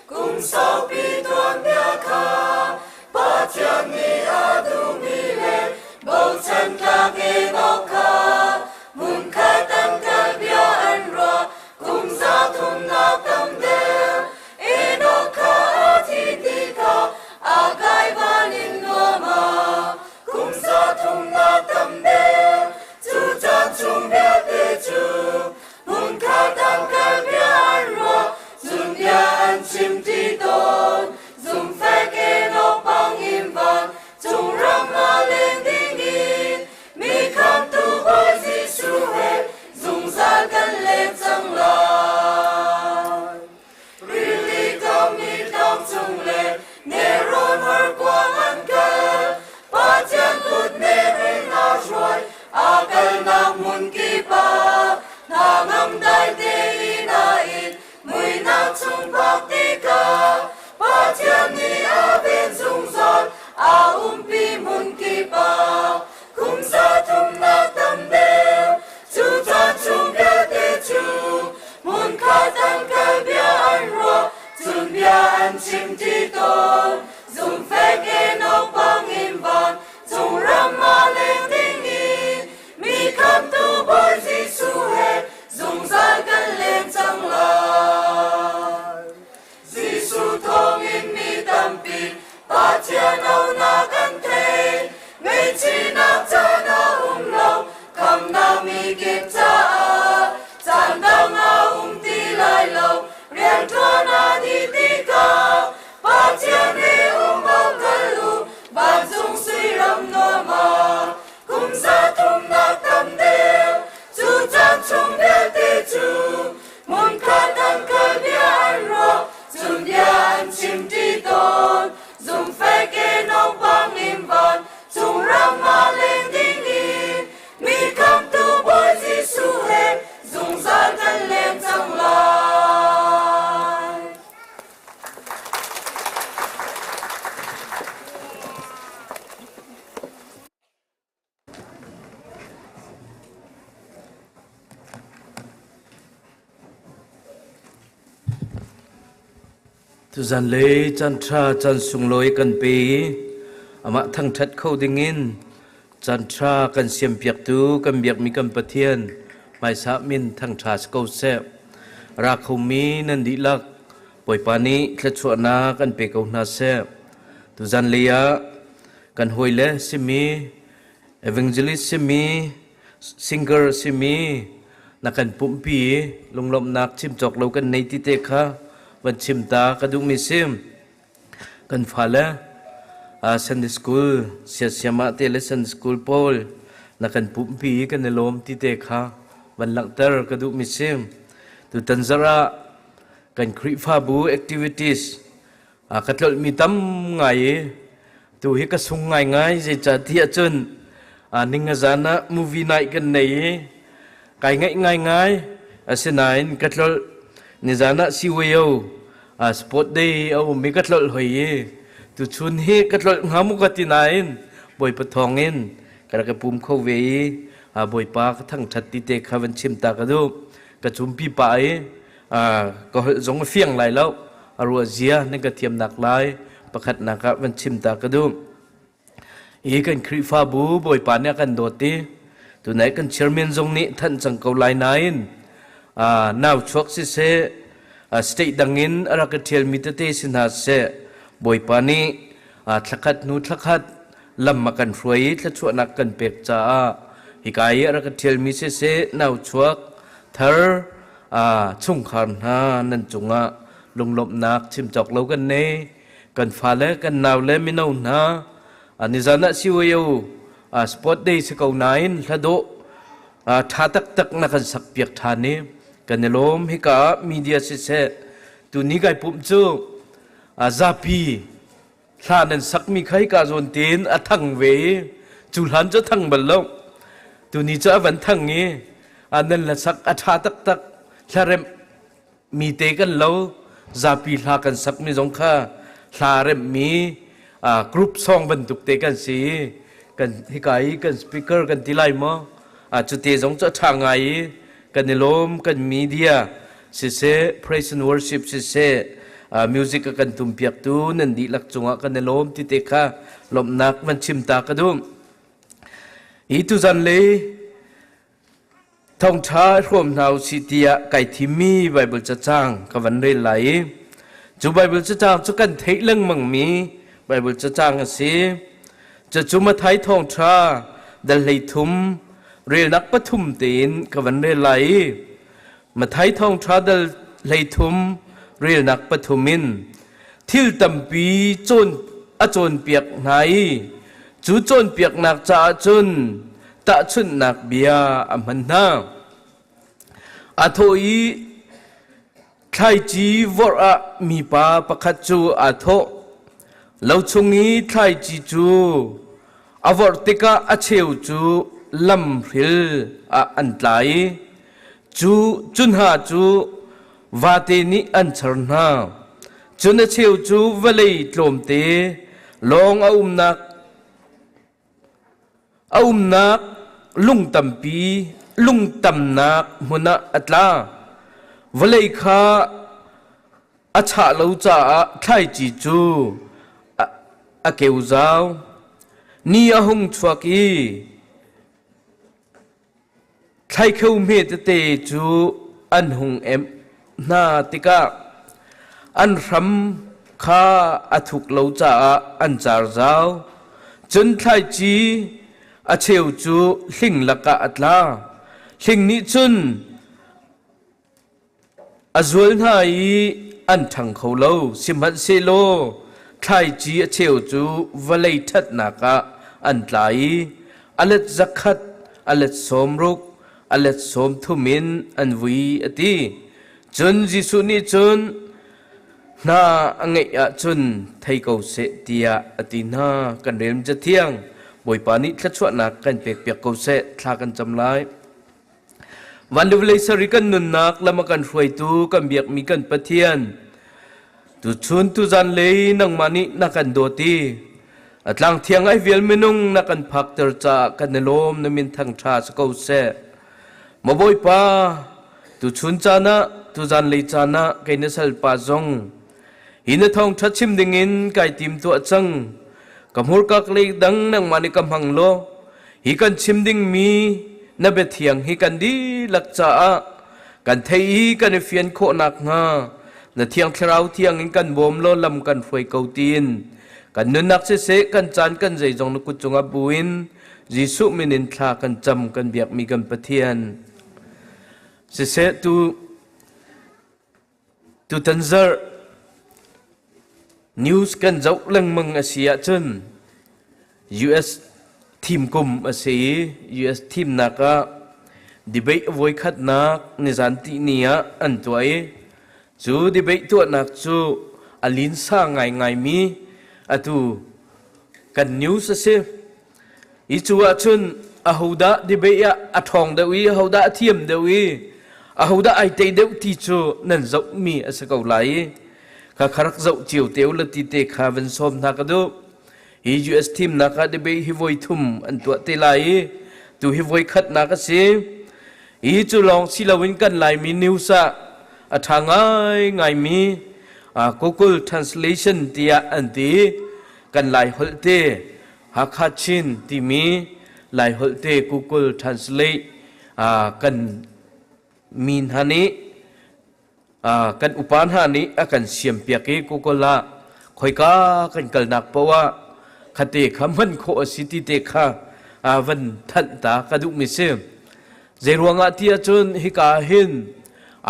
S10: Kum saupi tuanbia kha Pathian nih a duhmi le bochan tlak Enok kha hmunkhat an kal bia an ruah kum za thumnak tam deuh Enok kha a thi tikah a kai van in nuam ah kum za thumnak tam deuh Cu caan chung vialte cu hmunkhat an kal bia.
S14: Tuzanlei caan ṭha caan sunglawi kan pe i amah thangṭhat kho dingin caan ṭha kan siampiaktu kan biakmi kan Pathian hmaisah min thangṭha si ko seh. Ra khomi nan dihlak Bawipa nih thluachuahnak an pe ko hna seh. Tuzanlei ah kan hawile simi evangelist simi singer simi na kan pumhpi i lunglawmhnak chim cawk lo kan nei ti te kha van chim ta ka duhmi si. Kan fale Sunday school siasiam ah te le Sunday school pawl na kan pumhpi i kan i lawm ti te kha van langhter ka duhmi si. Tutan zarh ah kan Khrihfabu activities ka tlolhmi tam ngai i tu hi ka sung ngaingai zeicahtiah cun ning a zan ah movie night kan nei i kai ngaih ngaingai. Asinain ka tlolh nizan ah CYO sport day a um i ka tlolh hoi i tuchun hi ka tlolh hnga mu ka ti nain Bawipa thawng in ka rak i pum kho ve i Bawipa ka thangṭhat ti te kha van chim ta ka duh. Ka cumpi pah i ka holh zong a fiang lai lo, a ruah zia nan ka thiamnak lai pakhatnak ah van chim ta ka duh. Hi kan Khrihfabu Bawipa nih a kan dawt i tunai kan chairman zong nih thanh cang ko lai nain nau chuak siseh, state dang in a rak i ṭhialmi tete si hna seh, Bawipa nih thlakhat hnu thlakhat lam a kan hruai i thluachuahnak kan pek caah hika i a rak i ṭhialmi siseh, nau chuak thar chungkhar hna nan cungah lunglawmhnak chim cawk lo kan nei. Kan fale, kan naule, mino hna, nizan ah CYO sport day si ko nain hladawh ṭha taktak na kan sak piak ṭhan i kan i lawm. Hika ah media siseh, tuni kai pumh cu zapi hla nan sakmi kha hika zawn tein a thang ve i cu hlan cu thang bal lo, tuni cu a van thang i nan la sak a ṭha taktak. Hlaremh mi te kan lo, zapi hla kan sakmi zong kha hla remhmi group song bantuk te kan si. Kan hika i kan speaker kan ti lai maw, cute zong cu a ṭha ngai i kan i lawm. Kan media siseh, praise and worship siseh, music a kan tumpiaktu nan dihlak cungah kan i lawm ti te kha lawmhnak van chim ta ka duh. Hi tuzan le thawngṭha hrawm hna usih tiah kai thimmi Baibal cacang ka van rel lai i cu Baibal cacang cu kan theih lengmangmi Baibal cacang a si. Cucu Matthai thawngṭha dal 13 relnak pathum tein ka van rel lai i Matthai thawngṭha dal 13 relnak pathum in thil tampi cawn a cawnpiak hna i cu cawnpiaknak caah cun tahchunhnak bia a hman hna. A thawh i thlaici vorh ah mipa pakhat cu aa thawh. Lo chung i thlaici cu a vorh tikah a cheu cu lamhril ah an tla i cu cu hna cu vate nih an char hna. Cun a cheu cu vawlei tlawmte lawng a umnak a umnak lung tampi lung tamnak hmun ah a tla. Vawlei kha a chah lo caah thlaici cu a keu zau. Ni a hung chuak i Thlaikheu hme tete cu an hung emh hna tikah an hram kha a thuk lo caah an car zau. Cun thlaici a cheu cu hling lakah a tla. Hling nih cun A zual hna i an ṭhang kho lo, sihmanhsehlaw thlaici a cheu cu vawlei ṭhatnak ah an tla i a let 100, a let 60, a let 30 in an vui, a ti. Cun Jesuh nih cun, Hna a ngeih ahcun thei ko seh, tiah a ti hna. Kan rel Cathiang Bawipa nih thluachuahnak kan pekpiak ko seh. Thla kan cam lai. Van le vawlei sari kan nunnak lam a kan hruaitu kan biakmi kan Pathian, tuchun tuzan lei nangmah nih na kan dawt i a tlang thiang ai vial minung na kan phakter caah kan i lawm. Na min thangṭha si ko seh. Maw Bawipa, tuchun caan ah tuzan lei caan ah kei na salpa zong. Hi na thawngṭha chim dingin kai tim tuah cang. Ka hmurka ka lei dang nangmah nih ka hmang law, hi kan chim dingmi na biathiang hi kan dihlak caah kan thei i kan i fian khawh nakhnga na Thiang Thlarau thiang in kan bawm law lam kan hruai ko tiin kan nunnak siseh kan caan kan zeizong na kut cungah buin Jesuh min in thla kan cam kan biakmi kan Pathian. Siseh tu Tutan zarh news kan zoh lengmang a si ahcun US thim kum a si i US thimnak ah debate voikhatnak nizan tihni ah an tuah i cu debate tuahnak cu a linsa ngaingaimi atu kan news a si. I cu ahcun ahodah debate ah a ṭhawng deuh i ahodah a thiam deuh i ahodah ai tei deuh ti cu nan zohmi a si ko lai i kha kha rak zoh cio te u la ti te kha van sawm hna ka duh. Hi US thimnak ah debate hi voi thum an tuah te lai i tu hi voi khatnak a si. Hi cu lawng si loin kan Laimi news ah a ṭha ngaingaimi Google Translation tiah an ti. Kan Lai holh te Hakha Chin timi Laiholh te Google Translate kan mi hna nih kan upa hna nih a kan siampiak i Google ah khoika kan kalnak paoh ah khate kha hman khawh a si ti te kha van thanh ta ka duhmi si. Zeiruangah ti ahcun hika hin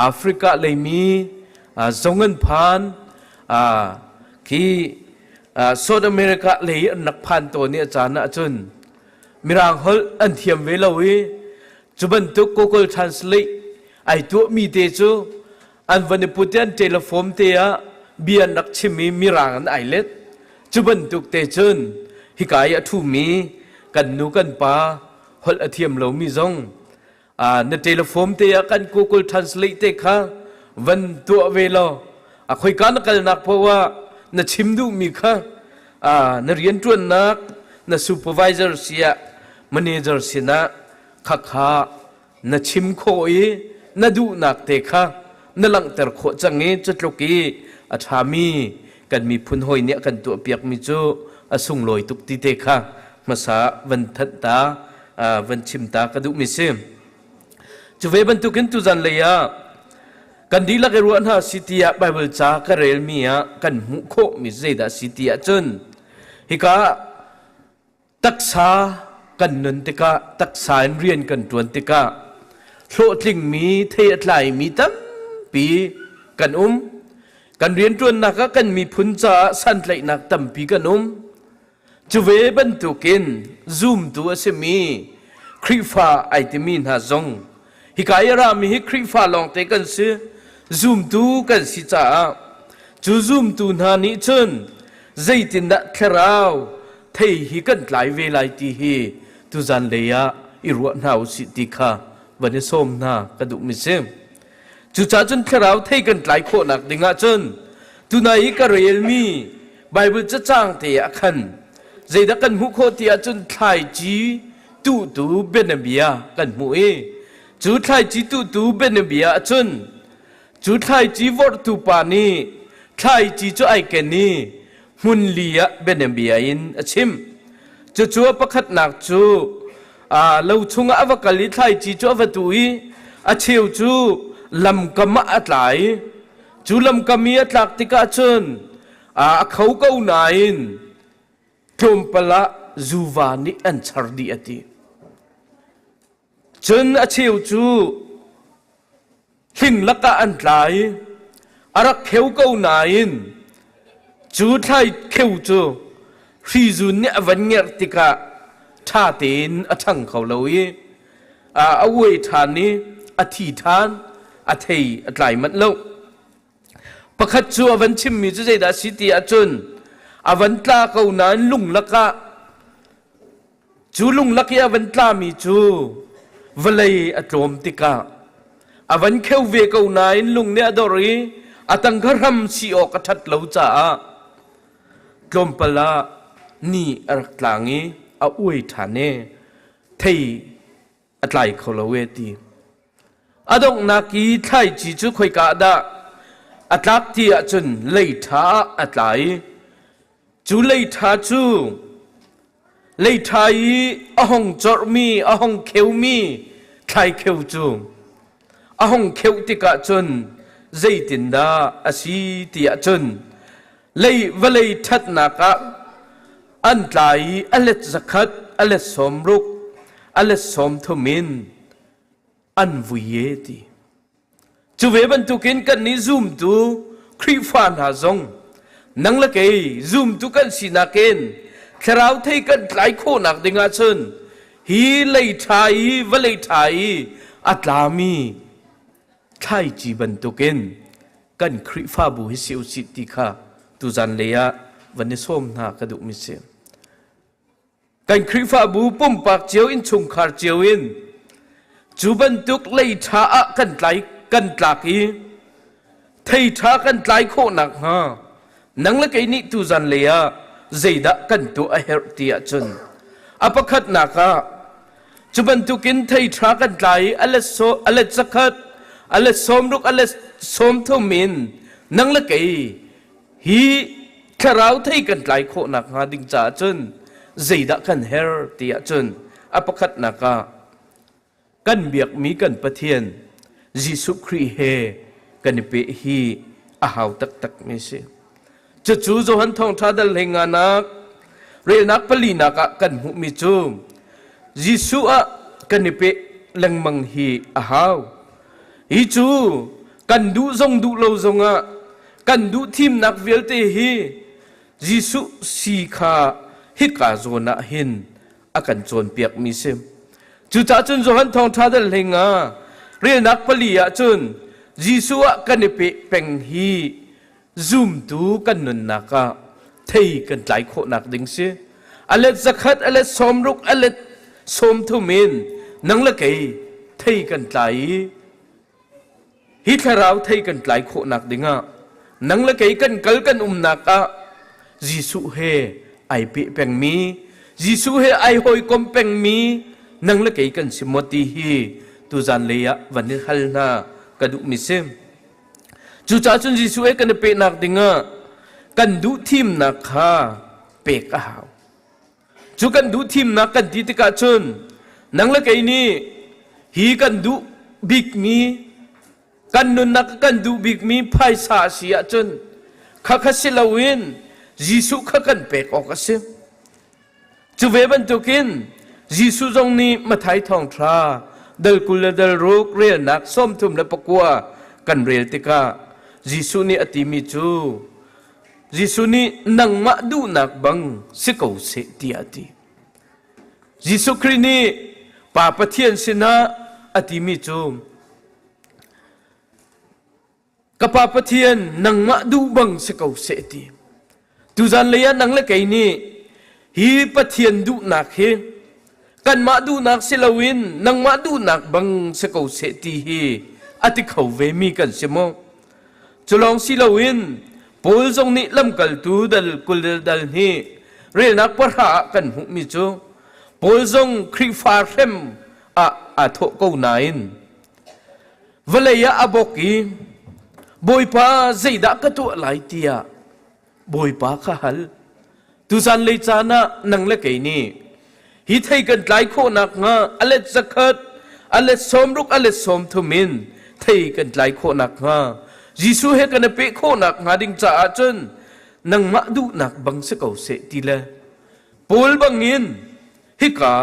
S14: Africa leimi zong an phan khi South America lei an rak phan tawn i a caan ahcun Mirang holh an thiam ve lo i cu bantuk Google Translate ai tuahmi te cu an van i put i an telephone te ah bia an rak chim i Mirang an ai let. Cu bantuk te cun hika i a ṭhumi kan nu kan pa holh a thiam lomi zong na telephone te ah kan Google Translate te kha van tuah ve law a khoika na kalnak paoh ah na chim duhmi kha na rianṭuannak na supervisor siah manager sinah khakha na chim khawh i na duhnak te kha na langhter khawh cang i cutluk i a ṭhami kan miphun hawi nih a kan tuahpiakmi cu a sunglawi tuk ti te kha hmasa van thanh ta van chim ta ka duhmi si. Cu ve bantukin tuzan lei ah kan dihlak i ruah hna si tiah Bible ca ka relmi ah kan hmuh khawhmi zeidah si ti ahcun hika taksa kan nun tikah taksa in rian kan ṭuan tikah hlawhtlingmi thei a tlaimi tampi kan um. Kan rianṭuannak ah kan miphun caah santlaihnak tampi kan um. Cu ve bantukin zumtu a simi Khrihfa ai timi hna zong hika i a rami hi Khrihfa lawngte kan si, zumtu kan si caah cu zumtu hna nih cun zeitindah thlarau thei hi kan tlai ve lai ti hi tuzan lei ah i ruah hna usih ti kha van i sawm hna ka duhmi si. Cucaah cun thlarau thei kan tlai khawhnak ding ahcun tunai i ka relmi Bible cacang te ah khan zeidah kan hmuh khawh ti ahcun thlaici tuhtu bianabia kan hmuh i cu thlaici tuhtu bianabia ahcun cu thlaici vorhtu pa nih thlaici cu ai ken i hmun li ah bianabia in a chim. Cucu a pakhatnak cu lo chungah a va kal i thlaici cu a va tuh i a cheu cu lamkam ah a tla i cu lamkam i a tlak tikah cun a kho ko nain tlawmpal ah zuva nih an char dih a ti. Cun a cheu cu hling lakah an tla i a rak kheu ko nain cu thlai kheu cu hrizun nih a van ngerh tikah ṭha tein a ṭhang kho lo i a uai ṭhan i a thi ṭhan a thei a tlai manh lo. Pakhat cu a van chimmi cu zeidah a si ti ahcun a van tla ko nain lung lakah Cu lunglak i a van tlami cu vawlei a tlawm tikah a van kheu ve ko nain lung nih a dor i a tangka hram si awk a ṭhat lo caah tlawmpal ah ni a rak tlang i a uai ṭhan i thei a tlai kho lo e ti. A donghnak i thlaici cu khoika ah dah? A tlak ti ahcun lei ṭha ah a tla i cu lei ṭha cu lei ṭha i a hong corhmi, a hong kheumi thlaikheu cu a hong kheuh tikah cun zeitindah a si ti ahcun lei vawlei ṭhatnak ah an tla i a let zakhat, a let 60, a let 30 in an vui e ti. Cu ve bantukin kannih zumtu Khrihfa hna zong nang le kei zumtu kan sinak in thlarau thei kan tlai khawhnak ding ahcun hi lei ṭha i vawlei ṭha i a tlami thlaici bantukin kan Khrihfabu hi si usih ti kha tuzan lei ah van i sawm hna ka duhmi si. Kan Khrihfabu pumpak cio innchungkhar cio in cu bantuk lei ṭha ah kan tlai kan tlak i thei ṭha kan tlai khawh nakhnga nang le kei nih tuzan lei ah zeidah kan tuah a herh ti ahcun a pakhatnak ah cu bantukin thei ṭha kan tlai i a let zakhat a let 60 a let 30 in nang le kei Hi thlarau thei kan tlai khawh nakhnga ding caah cun zeidah kan her ti ahcun a pakhatnak ah kan biakmi kan Pathian Jesuh Khrih he kan i peh hi a hau taktakmi a si. Cucu Johan Thawngṭha dal hleinganak relnak palinak ah kan hmuhmi cu Jesuh ah kan i peh lengmang hi a hau. Hi cu kan duh zong duh lo zongah kan duh thimnak vialte hi Jesuh si kha hika zawn ah hin a kan cawnpiakmi si. Cucaah cun Johan Thawngṭha dal hlinga relnak pali ah cun Jesuh ah kan i peh peng hi zumtu kan nunnak ah thei kan tlai khawhnak ding si. A let zakhat, a let 60, a let 30 in nang le kei thei kan tlai i Hi thlarau thei kan tlai khawhnak dingah nang le kei kan kal kan umnak ah Jesuh he ai peh pengmi, Jesuh he ai hawikom pengmi nang le kei kan si maw ti hi tuzan lei ah van i hal hna ka duhmi si. Cucaah cun Jesuh he kan i pehnak dingah kan duh thimnak kha pek a hau. Cu kan duh thimnak kan ti tikah cun nang le kei nih hi kan duh bikmi kan nunnak kan duh bikmi phaisa a si ahcun khakha si loin Jesuh kha kan pek awk a si. Cu ve bantukin Jesuh zong nih Matthai thawngṭha dal 20 le dal ruk relnak 39 kan rel tikah Jesuh nih a timi cu Jesuh nih nangmah duhnak bang si ko seh tiah a ti. Jesuh Khrih nih Pa Pathian sinah a timi cu ka Pa Pathian nangmah duh bang si ko seh ti. Tuzan lei ah nang le kei nih hi Pathian duhnak hi kanmah duhnak si loin nangmah duhnak bang si ko seh ti hi a ti kho ve mi kan si maw? Cu lawng si loin Paul zong nih lamkaltu dal 20 dal hnih relnak pahra ah kan hmuhmi cu Paul zong Khrihfa hrem ah aa thawh ko nain vawlei ah a bawk i Bawipa zeidah ka tuah lai tiah Bawipa kha hal. Tuzan lei caan ah nang le kei nih hi thei kan tlai khawh nakhnga a let zakhat, a let 60, a let 30 in thei kan tlai khawh nakhnga Jesuh he kan i peh khawh nakhnga ding caah cun nangmah duhnak bang si ko seh ti le Paul bangin hika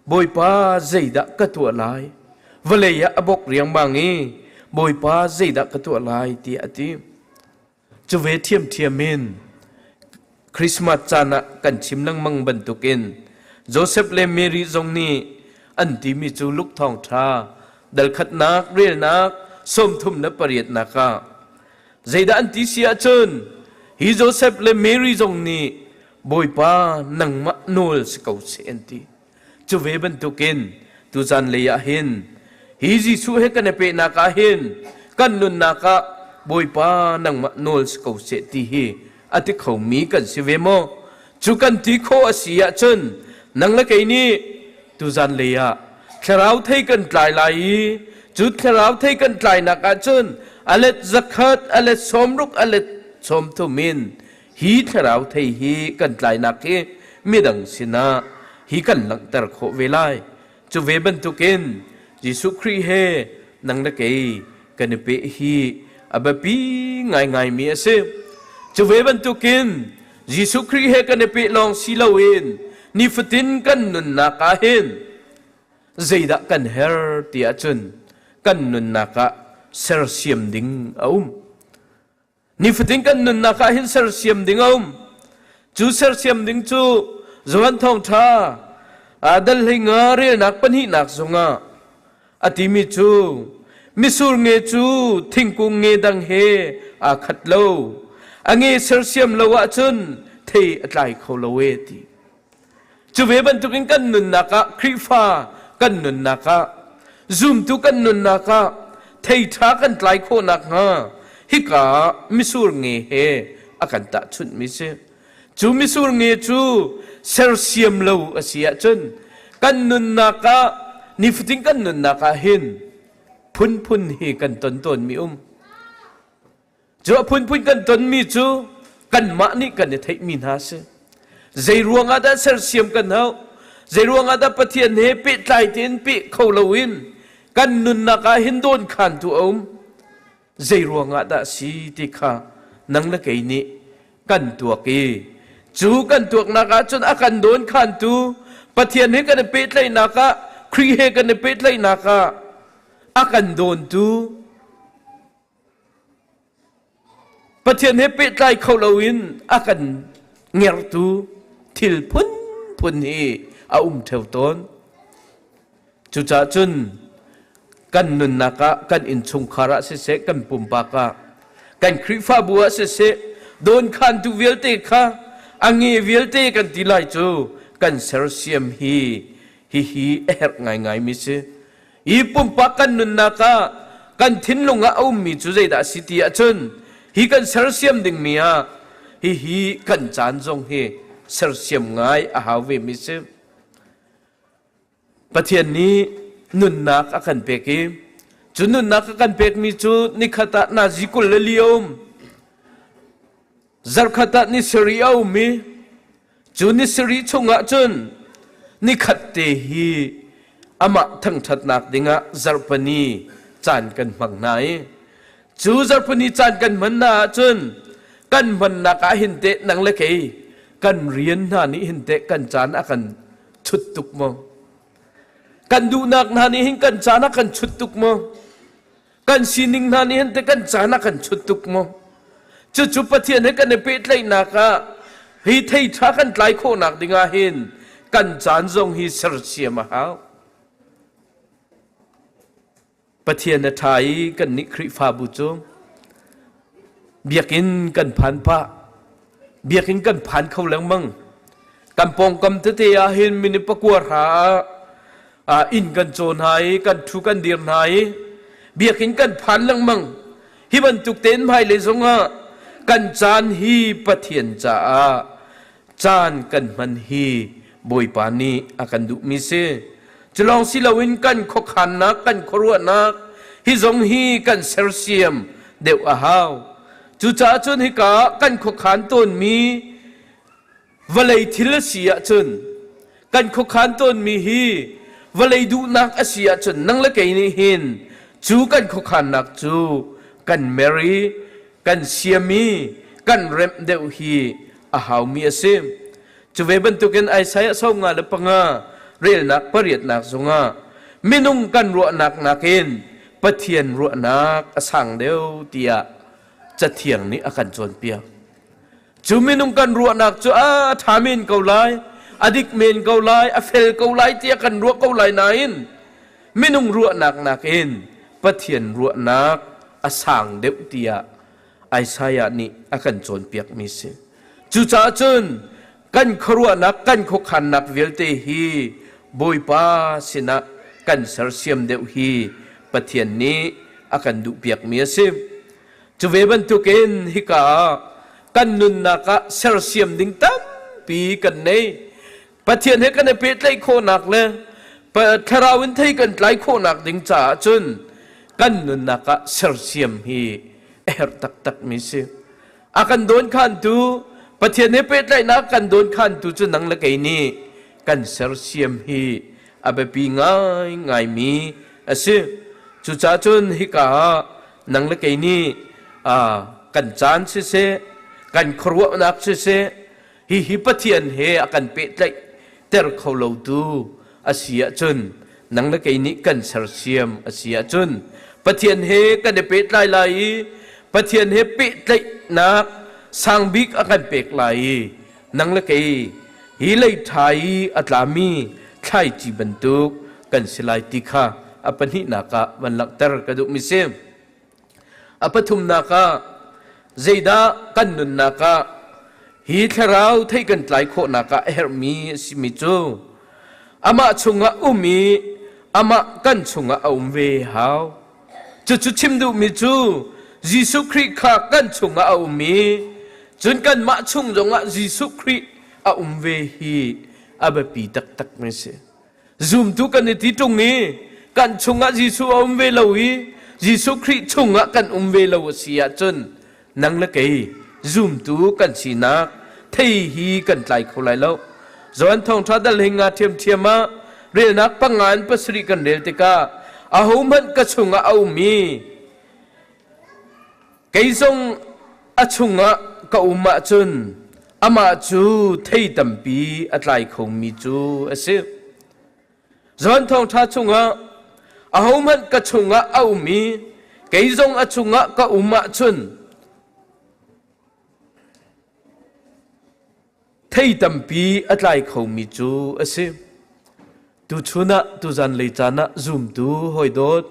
S14: Bawipa zeidah ka tuah lai vawlei ah a bawk riangmang i Bawipa zeidah ka tuah lai tiah a ti. Cu ve ṭhiamṭhiam in Christmas caan ah kan chim lengmang bantukin Joseph le Mary zong nih an timi cu Luke thawngṭha dal khatnak relnak 38 ah zeidah an ti si ahcun hi Joseph le Mary zong nih Bawipa nangmah nawl si ko seh an ti. Cu ve bantukin tuzan lei ah hin hi Jesuh he kan i pehnak ah hin kan nunnak ah Bawipa nangmah nawl si ko seh ti hi a ti khomi kan si ve maw? Cu kan ti khawh a si ahcun nang le kei nih tuzan lei ah thlarau thei kan tlai lai i cu thlarau thei kan tlainak ahcun Alet 100, alet 60, alet 30 in hi thlarau thei hi kan tlainak hi midang sinah hi kan langhter khawh ve lai. Cu ve bantukin Jesuh Khrih he nang le kei kan i peh hi a biapi ngaingaimi a si. Cu ve bantukin Jesuh Khrih he kan i peh lawng si loin nifatin kan nunnak ah hin zeidah kan her ti ahcun kan nunnak ah sersiam ding a um. Nifatin kan nunnak ah hin sersiam ding a um. Cu sersiam ding cu Johan Thawngṭha dal hleinga relnak pahnihnak zungah a timi cu misur nge cu thingkung nge dang he aa khat lo. A nge sersiam lo ahcun thei a tlai kho lo e ti. Cu ve bantukin kan nunnak ah Khrihfa kan nunnak ah zumtu kan nunnak ah thei ṭha kan tlai khawh nakhnga hika ah misur nge he a kan tahchunhmi si. Cu misur nge cu sersiam lo a si ahcun kan nunnak ah nifatin kan nunnak ah hin phunphun hi kan ton tawnmi um. Cu a phunphun kan tonmi cu kanmah nih kan i theihmi hna a si. Zei ruangah dah sersiam kan hauh? Zei ruangah dah Pathian he pehtlai tein peh kho loin kan nunnak ah hin dawnkhantu a um? Zei ruangah dah si ti kha nang le kei nih kan tuak i cu kan tuaknak ah cun a kan dawnkhantu Pathian he kan i pehtlaihnak ah Khrih he kan i pehtlaihnak ah a kan dawntu Pathian he pehtlai kho loin a kan ngertu thil phunphun hi a um ṭheo tawn. Cucaah cun kan nunnak ah, kan innchungkhar ah siseh, kan pumpak ah, kan Khrihfabu ah siseh, dawnkhantu vialte kha a nge vialte kan ti lai cu kan sersiam hi hihi a herh ngaingaimi si. Hi pumpak kan nunnak ah kan thinlung ah a ummi cu zeidah a si ti ahcun hi kan sersiam dingmi ah hihi kan caan zong hi sersiam ngai a hau vemi si. Pathian nih nunnak a kan pek i cu nunnak a kan pekmi cu nikhat ah nazi 24 a um. Zarkhat ah ni sarih a um i Cu ni sarih chungah cun nikhat te hi amah thangṭhatnak dingah zarhpini caan kan hmang hna i cu zarhpini caan kan hman hna ahcun kan hmannak ah hin teh nang le kei kan rian hna nih hin teh kan caan a kan chut tuk maw? Kan duhnak hna nih hin kan caan a kan chut tuk maw? Kan sining hna nih hin teh kan caan a kan chut tuk maw? Cucu Pathian he kan i pehtlaihnak ah hi thei ṭha kan tlai khawhnak dingah hin kan caan zong hi sersiam a hau. Pathian a ṭha i kannih Khrihfabu cu biakinn kan phan pah. Biakinn kan phan kho lengmang. Kan pawngkam tete ah hin minute pakua hra ah inn kan caw hna i kan ṭhu kan dir hna i biakinn kan phan lengmang. Hi bantuk tein hmailei zongah kan caan hi Pathian caah caan kan hman hi Bawipa nih a kan duhmi si. Cu lawng si loin kan khuakhannak, kan khuaruahnak hi zong hi kan sersiam deuh a hau. Cucaah cun hika kan khuakhan tawnmi vawlei thil a si ahcun kan khuakhan tawnmi hi vawlei duhnak a si ahcun nang le kei nih hin cu kan khuakhannak cu kan mer i kan siam i kan remh deuh hi a haumi a si. Cu ve bantukin Isaiah 55 relnak pariatnak zungah minung kan ruahnak nakin Pathian ruahnak a sang deuh tiah Cathiang nih a kan cawnpiak. Cu minung kan ruahnak cu a ṭha men ko lai, a dik men ko lai, a fel ko lai tiah kan ruah ko lai nain minung ruahnak nakin Pathian ruahnak a sang deuh tiah Isaiah nih a kan cawnpiakmi si. Cucaah cun kan khuaruahnak, kan khuakhannak vialte hi Bawipa sinah kan sersiam deuh hi Pathian nih a kan duhpiakmi a si. Cu ve bantukin hika ah kan nunnak ah sersiam ding tampi kan nei. Pathian he kan i pehtlaih khawhnak le thlarau in thei kan tlai khawhnak ding caah cun kan nunnak ah sersiam hi a herh taktak mi si. A kan dawn khantu Pathian he pehtlaihnak kan dawn khantu cu nang le kei nih kan sersiam hi a biapi ngaingai mi a si. Cucaah cun hika ah nang le kei nih kan caan siseh, kan khuaruahnak siseh, hihi Pathian he a kan pehtlaih ter kho lotu a si ahcun nang le kei nih kan sersiam a si ahcun Pathian he kan i pehtlai lai i Pathian he pehtlaihnak sangbik a kan pek lai i nang le kei hi lei ṭha i a tlami thlaici bantuk kan si lai ti kha a pahnihnak ah van langhter ka duhmi si. A pathumnak ah zeidah kan nunnak ah hi thlarau thei kan tlai khawhnak ah a herhmi a simi cu amah chungah um i amah kan chungah a um ve hau. Cucu chim duhmi cu Jesuh Khrih kha kan chungah a um i cun kanmah chung zongah Jesuh Khrih a um ve hi a biapi taktakmi a si. Zumtu kan i ti ṭung i kan chungah Jesuh a um ve lo i Jesuh Khrih chungah kan um ve lo a si ahcun nang le kei zumtu kan sinak thei hi kan tlai kho lai lo. Johan Thawngṭha dal hinga ṭhiamṭhiam ah relnak panga in pasarih kan rel tikah ahohmanh ka chungah a um i Kei zong a chungah ka um ahcun amah cu thei tampi a tlai khomi cu a si. Johan Thawngṭha chungah ahohmanh ka chungah a um i kei zong a chungah ka um ahcun thei tampi a tlai khomi cu a si. Tuchun ah tuzan lei caan ah zumtu hawidawt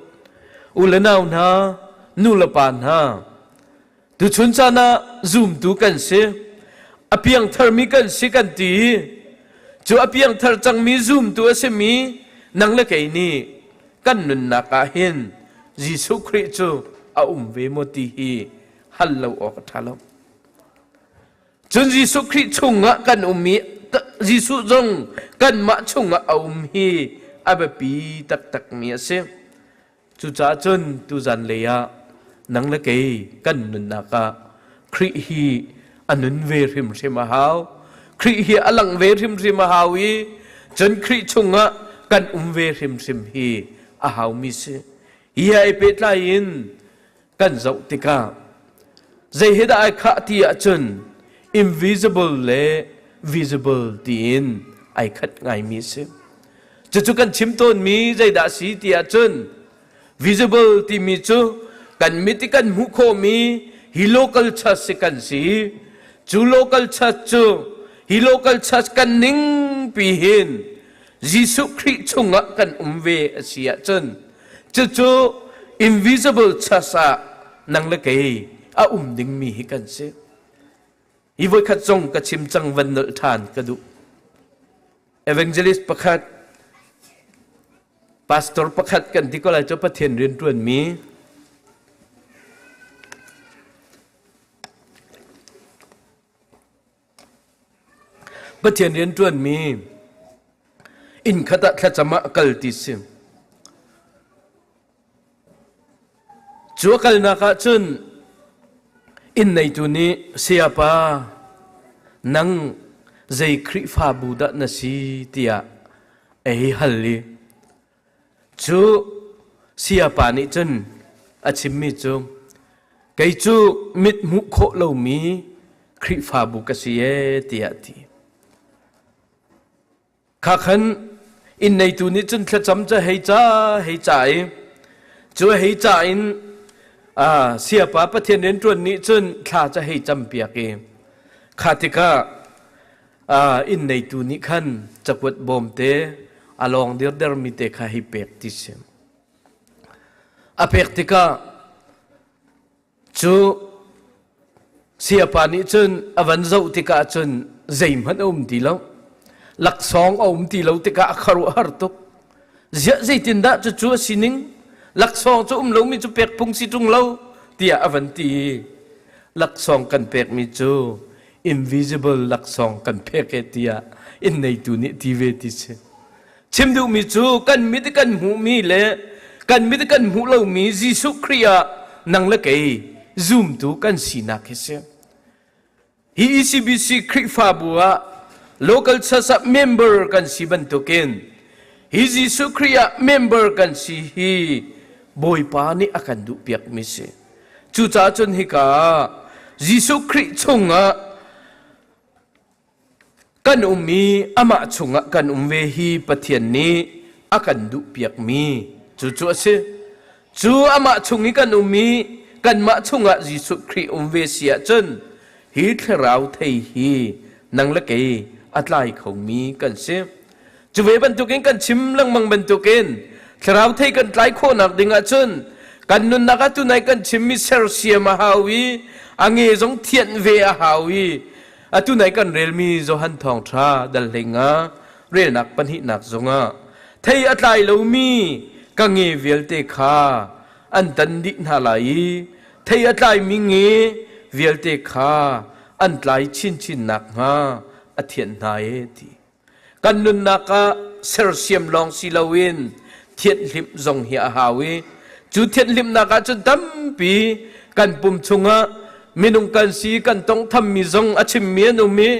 S14: u le nau hna nu le pa hna tuchun caan ah zumtu kan si a piangtharmi kan si kan ti cu a piangthar cangmi zumtu a simi nang le kei nih kan nunnak ah hin Jesuh Khrih cu a um ve maw ti hi hal lo awk a ṭha lo. Cun Jesuh Khrih chungah kan um i Jesuh zong kanmah chungah a um hi a biapi taktakmi a si. Cucaah cun tuzan lei ah nang le kei kan nunnak ah Khrih hi a nun ve hrimhrim a hau. Khrih hi a lang ve hrimhrim a hau i cun Khrih chungah kan um ve hrimhrim hi a haumi si. Hi he pehtlai in kan zoh tikah zei he dah ai khah ti ahcun invisible le visible tiin ai khat ngaimi a si. Cucu kan chim tawnmi zeidah a si ti ahcun visible timi cu kan mit i kan hmuh khawhmi hi local church si kan si. Cu local church cu hi local church kan ning pi hin Jesuh Khrih chungah kan um ve a si ahcun Cucu invisible church ah nang le kei a um dingmi hi kan si. Hi voikhat zong ka chim cang van nolh ṭhan ka duh. Evangelist pakhat, pastor pakhat kan ti ko lai cu Pathian rianṭuanmi Pathian rianṭuanmi inn khat ah thlacam ah a kal ti si. Cu a kalnak ah cun inn neitu nih sayapa nang zei Khrihfabu dah na si tiah a hei hal i Cu sayapa nih cun a chimmi cu kei cu mit hmuh khawh lomi Khrihfabu ka si ee tiah a ti. Kha khan inn neitu nih cun thlacam cu hei ca hei ca i cu hei ca in sayapa Pathian rianṭuan nih cun thla cu hei campiak i kha tikah inn neitu nih khan cakuat bawmte a lawng dirdermi te kha hei pek ti si. A pek tikah cu sayapa nih cun a van zoh tikah cun zeihmanh a um ti lo. Laksawng a um ti lo tikah a khuaruahhar tuk. Ziah zeitindah cucu a sining? Laksawng cu um lomi cu pek phung si ṭung lo tiah a van ti. Laksawng kan pekmi cu invisible laksawng kan pek e tiah inn neitu nih ti ve ti si. Chim duhmi cu kan mit i kan hmuhmi le Kan mit kan hmuh lomi Jesuh Khrih ah nang le kei zumtu kan sinak hi si. Hi ECBC Khrihfabu ah local church ah member kan si bantukin hi Jesuh Khrih ah member kan si hi Bawipa nih a kan duhpiakmi si. Cucaah cun hika Jesuh Khrih chungah kan um i amah chungah kan um ve hi Pathian nih a kan duhpiakmi cucu a si. Cu amah chung i kan um i kanmah chungah Jesuh Khrih um ve si ahcun hi thlarau thei hi nang le kei a tlai khomi kan si. Cu ve bantukin kan chim lengmang bantukin thlarau thei kan tlai khawhnak ding ahcun kan nunnak ah tunai kan chimmi sersiam a hau i a nge zong thianh ve a hau i atu nai kan relmi Johan Thawngṭha dal hlenga relnak pahnihnak zongah thei a tlai lomi ka nge vialte kha an tan dih hna lai i thei a tlaimi nge vialte kha an tlai chinchin nakhnga a thianh hna e ti. Kan nunnak ah sersiam lawng si loin thianhhlimh zong hi a hau i cu thianhhlimhnak ah cun tampi kan pum chungah minung kan si kan tongthammi zong a chimmi an um i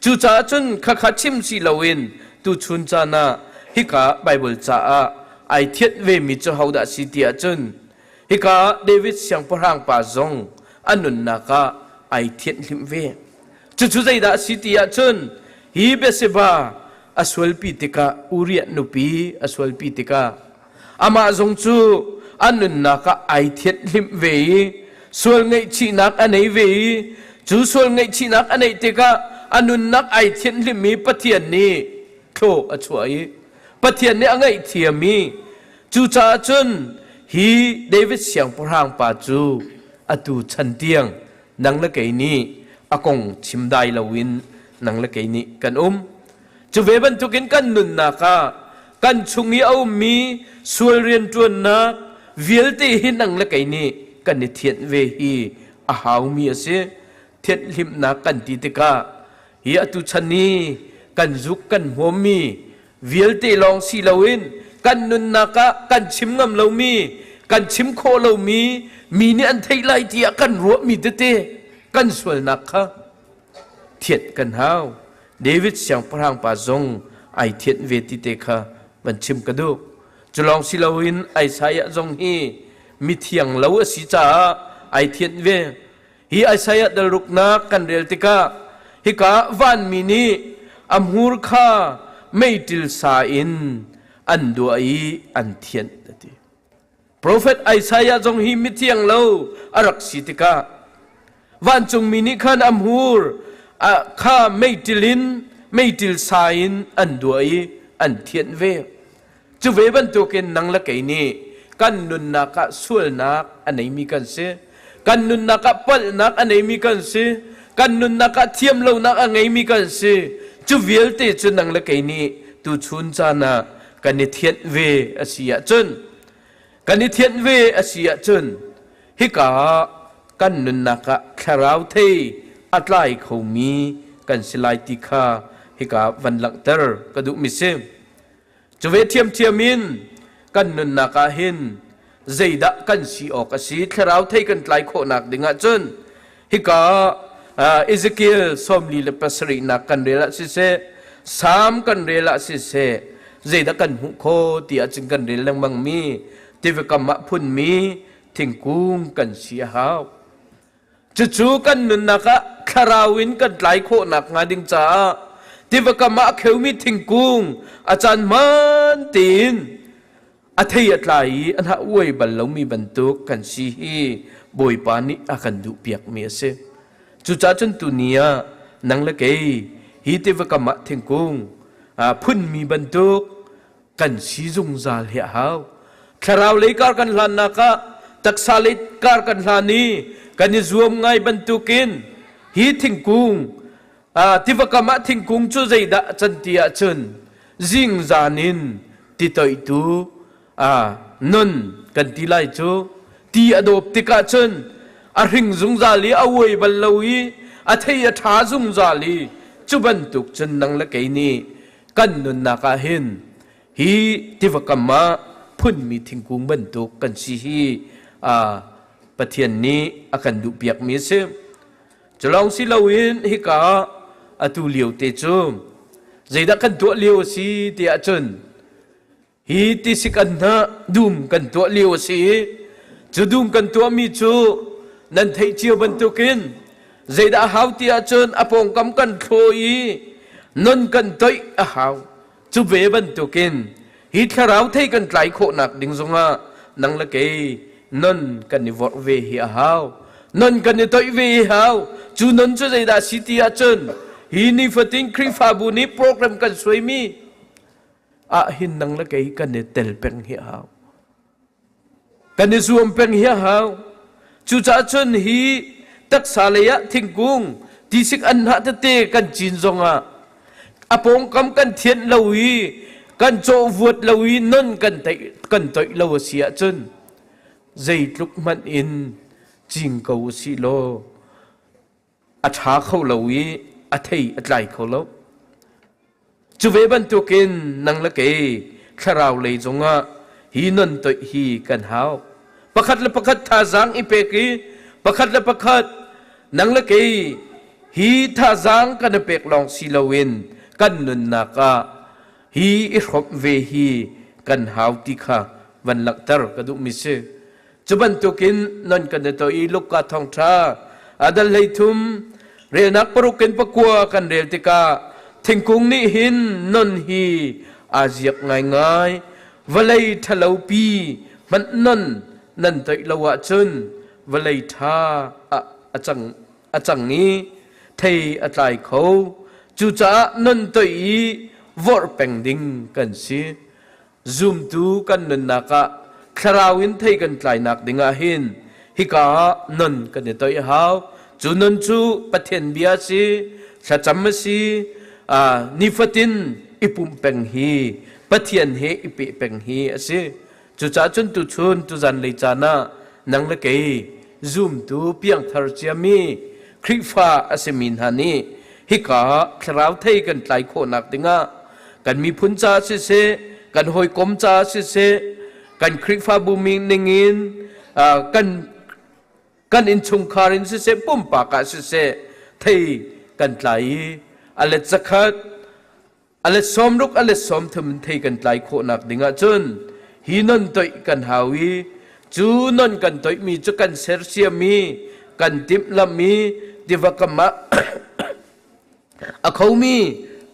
S14: cucaah cun khakha chim si loin tuchun caan ah hika Baibal caah ai thianh vemi cu hodah si ti ahcun hika David siangpahrang pa zong a nunnak ah ai thianhhlimh ve. Cucu zeidah a si ti ahcun hi Bathsheba a sualpi tikah Uriah nupi a sualpi tikah amah zong cu a nunnak ah ai thianhhlimh ve i sual ngaihchihnak a nei ve i cu sual ngaihchihnak a neih tikah a nunnak ai thianhhlimh i Pathian nih thlaw a chuah i Pathian nih a ngaihthiam i cucaah cun hi David siangpahrang pa cu atu chan tiang nang le kei nih a kong chim dai loin nang le kei nih kan um. Cu ve bantukin kan nunnak ah kan chung i a ummi sual rianṭuannak vialte hi nang le kei nih kan i thianh ve hi a haumi a si. Thianhhlimhnak kan ti tikah hi atu chan i kan zuk kan hmawmmi vialte lawng si loin kan nunnak ah kan chim ngam lomi kan chim khawh lomi mi nih an theih lai tiah kan ruahmi tete kan sualnak kha thianh kan hau. David siangpahrang pa zong ai thianh ve ti te kha van chim ka duh. Cu lawng si loin Isaiah zong hi mithiang lo a si caah ai thianh ve. Hi Isaiah dalruknak kan rel tikah hika vanmi nih a hmur kha meiṭil sa in an duah i an thianh a ti. Profet Isaiah zong hi mithiang lo a rak si tikah vancungmi nih khan a hmur kha meiṭil in meiṭil sa in an duah i an thianh ve. Cu ve bantukin nang le kei nih kan nunnak ah sualnak a neimi kan si. Kan nunnak ah palhnak a neimi kan si. Kan nunnak ah thiamlonak a ngeimi kan si. Cu vialte cu nang le kei nih tuchun caan ah kan i thianh ve a si ahcun kan i thianh ve a si ahcun hika kan nunnak ah thlarau thei a tlai khomi kan si lai ti kha hika van langhter ka duhmi si. Cu ve ṭhiamṭhiam in kan nunnak ah hin zeidah kan si awk a si thlarau thei kan tlai khawhnak ding ahcun hika Ezekiel 47nak kan rel ah siseh Salm kan rel ah siseh zeidah kan hmuh kho ti ahcun kan rel lengmang mi tivakam ah phunmi thingkung kan si a hau. Cucu kan nunnak ah thlarau in kan tlai khawh nakhnga ding caah tiva kam ah a kheumi thingkung a caan hmaan tein a thei a tlai i a hnah uai bal lomi bantuk kan si hi Bawipa nih a kan duhpiakmi a si. Cucaah cun tuni ah nang le kei hi tiva kam ah thingkung phunmi bantuk kan si zungzal hi a hau. Thlarau lei kar kan hlannak ah taksa lei kar kan hlan i kan i zuam ngai bantukin hi thingkung tiva kam ah thingkung cu zeidah can ti ahcun zingzan in ti toihtu nun kan ti lai cu ti a dawp tikah cun a hring zungzal i a uai bal lo i a thei a ṭha zungzal i cu bantuk cun nang le kei nih kan nunnak ah hin hi tiva kam ah phunmi thingkung bantuk kan si hi Pathian nih a kan duhpiakmi a si. Culawng si loin hika atu lio te cu zeidah kan tuah lio a si ti ahcun hi tisik an hnah dum kan tuah lio a si i cu dum kan tuahmi cu nan theih cio bantukin zeidah a hau ti ahcun a pawngkam kan thlaw i non kan toih a hau. Cu ve bantukin hi thlarau thei kan tlai khawhnak ding zongah nang le kei non kan i vorh ve hi a hau. Non kan i toih ve hi hau. Cu non cu zeidah si ti ahcun hi nifatin Khrihfabu nih program kan suaimi ah hin nang le kei kan i tel peng hi a hau. Kan i zuam peng hi a hau. Cucaah cun hi taksa lei ah thingkung tisik anhnah tete kan cin zongah a pawngkam kan thianh lo i kan cawhvuat lo i non kan kan toih lo a si ahcun zeitluk hmanh in cing ko u sih law a ṭha kho lo i a thei a tlai kho lo. Cu ve bantukin nang le kei thlarau lei zongah hi non toih hi kan hau. Pakhat le pakhat thazaang i pek i pakhat le pakhat nang le kei hi thazaang kan i pek lawng si loin kan nunnak ah hi i hrawmh ve hi kan hau ti kha van langhter ka duhmi si. Cu bantukin non kan i to i Luka thawngṭha adal 13 relnak paruk in pakua kan rel tikah thingkung nih hin non hi aa ziak ngaingai. Vawlei ṭhalopi hmanh non nan toih lo ahcun vawlei ṭha ah a cang a cang i thei a tlai kho. Cucaah non toih i vorh peng ding kan si. Zumtu kan nunnak ah thlarau in thei kan tlainak ding ah hin hika ah non kan i toih a hau. Cu non cu Pathian bia a si, thlacam a si, nifatin i pumh peng hi Pathian he i peh peng hi a si. Cucaah cun tuchun tuzan lei caan ah nang le kei zumtu piangthar ciami Khrihfa a simi hna nih hika ah thlarau thei kan tlai khawhnak dingah kan miphun caah siseh, kan hawikom caah siseh, kan Khrihfabu ningin kan kan innchungkhar in siseh, pumpak ah siseh, thei kan tlai i a let zakhat a let 60 a let 30 in thei kan tlai khawhnak ding ahcun hi non toih kan hau i cu non kan toihmi cu kan sersiam i kan timhlamh i tiva kam ah a khomi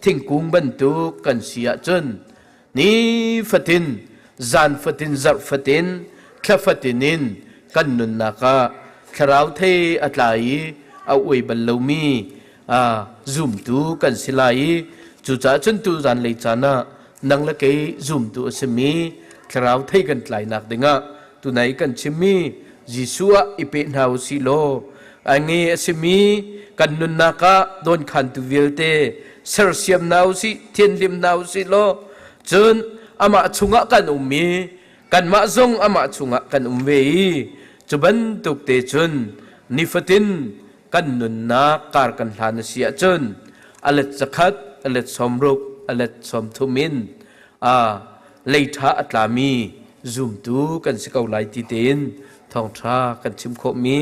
S14: thingkung bantuk kan si ahcun nifatin zan fatin zarh fatin thla fatin in kan nunnak ah thlarau thei a tlai i a uai bal lomi zumtu kan si lai i cucaah cun tu zanlei caan ah nang le kei zumtu a simi thlarau thei kan tlainak dingah tunai kan chimmi Jesuh ah i pe hna u sih law a nge a simi kan nunnak ah dawnkhantu vialte sersiam hna u sih thianhlim hna u sih law cun amah chungah kan um i kanmah zong amah chungah kan um ve i cu bantuk te cun nifatin kan nunnak kar kan hlan a si ahcun a let zakhat a let 60 a let 30 in a leiṭha a tlami zumtu kan si ko lai ti tein thawngṭha kan chim khawhmi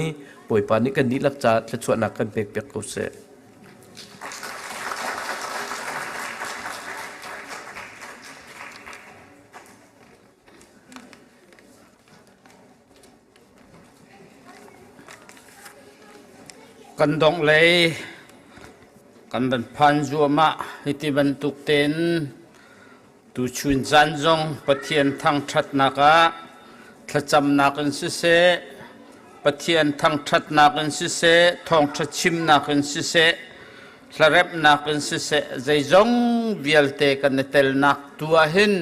S14: Bawipa nih kan dihlak ca thluachuahnak kan pek piak ko seh.
S2: Kan dongh lei kan van phan zuahmah hiti bantuk tein tuchun caan zong Pathian thangṭhatnak ah thlacamnak in siseh, Pathian thangṭhatnak in siseh, thawngṭha chimnak in siseh, hlaremhnak in siseh, zeizong vialte kan i telnak tu ahhin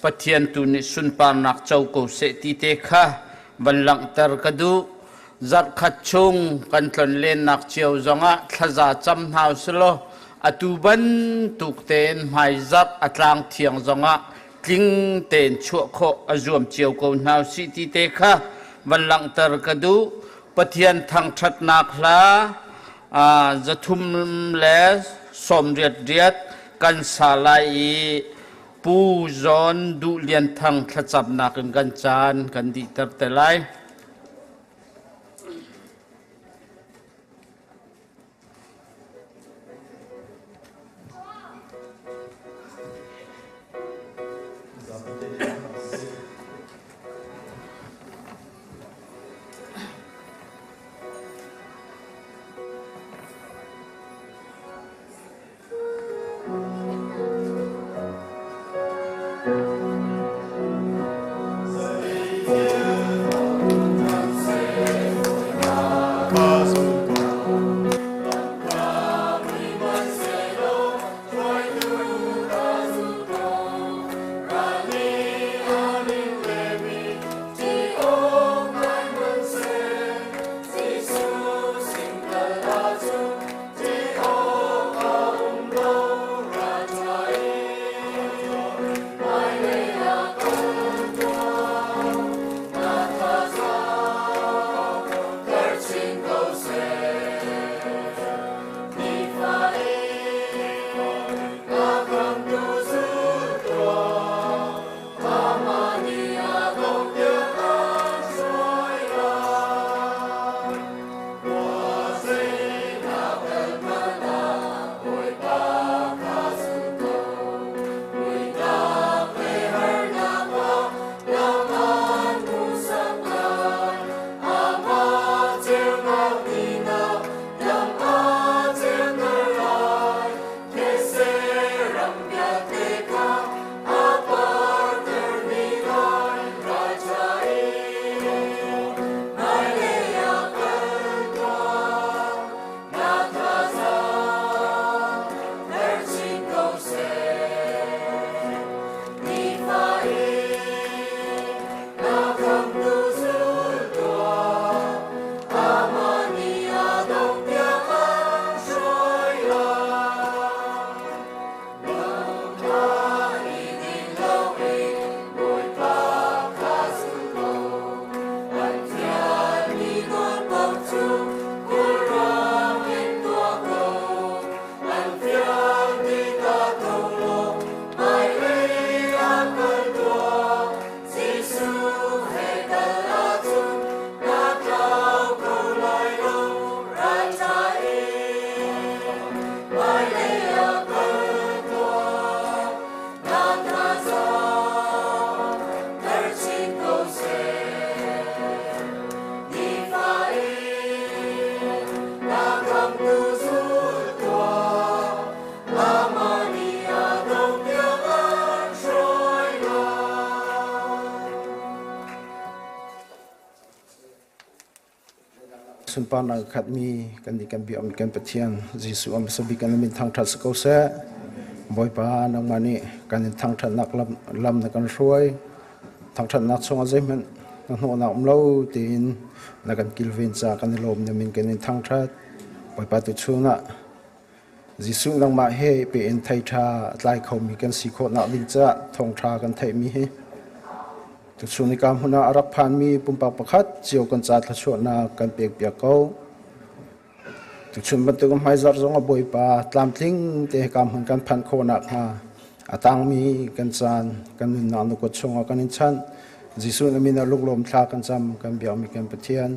S2: Pathian tu nih sunparnak co ko seh ti te kha van langhter ka duh. Zarhkhat chung kan tlonlennak cio zongah thlaza cam hna usilaw atu bantuk tein hmaizarh a tlang thiang zongah tling tein chuah khawh a zuam cio ko hna usih ti te kha van langhter ka duh. Pathian thangṭhatnak hla 388 kan sa lai i. Pu John Duh Lian Thang thlacamnak in kan caan kan dihter te lai.
S7: Sunparnak khatmi kan nih kan biakmi kan Pathian Jesuh am sabik kan min thangṭhat si ko seh. Bawipa nangmah nih kan in thangṭhatnak lam na kan hruai. Thangṭhatnak chungah zeihmanh na hnawhnak um lo tiin na kan kilven ca kan i lawm na min kan in thangṭhat. Bawipa tuchun ah Jesuh nangmah he pe in thei ṭha a tlai khomi kan si khawhnak ding caah thawngṭha kan theihmi hi tuchun hika hmun ah a rak phanmi pumpak pakhat cio kan ca thluachuahnak kan pekpiak ko. Tuchun bantuk hmaizarh zong a Bawipa tlamtling te hika hmun kan phanh khawhnak hnga a tangmi kan caan kan nunnak na kut chungah kan in chanh. Jesuh na min ah lunglawm thla kan cam kan biakmi kan Pathian.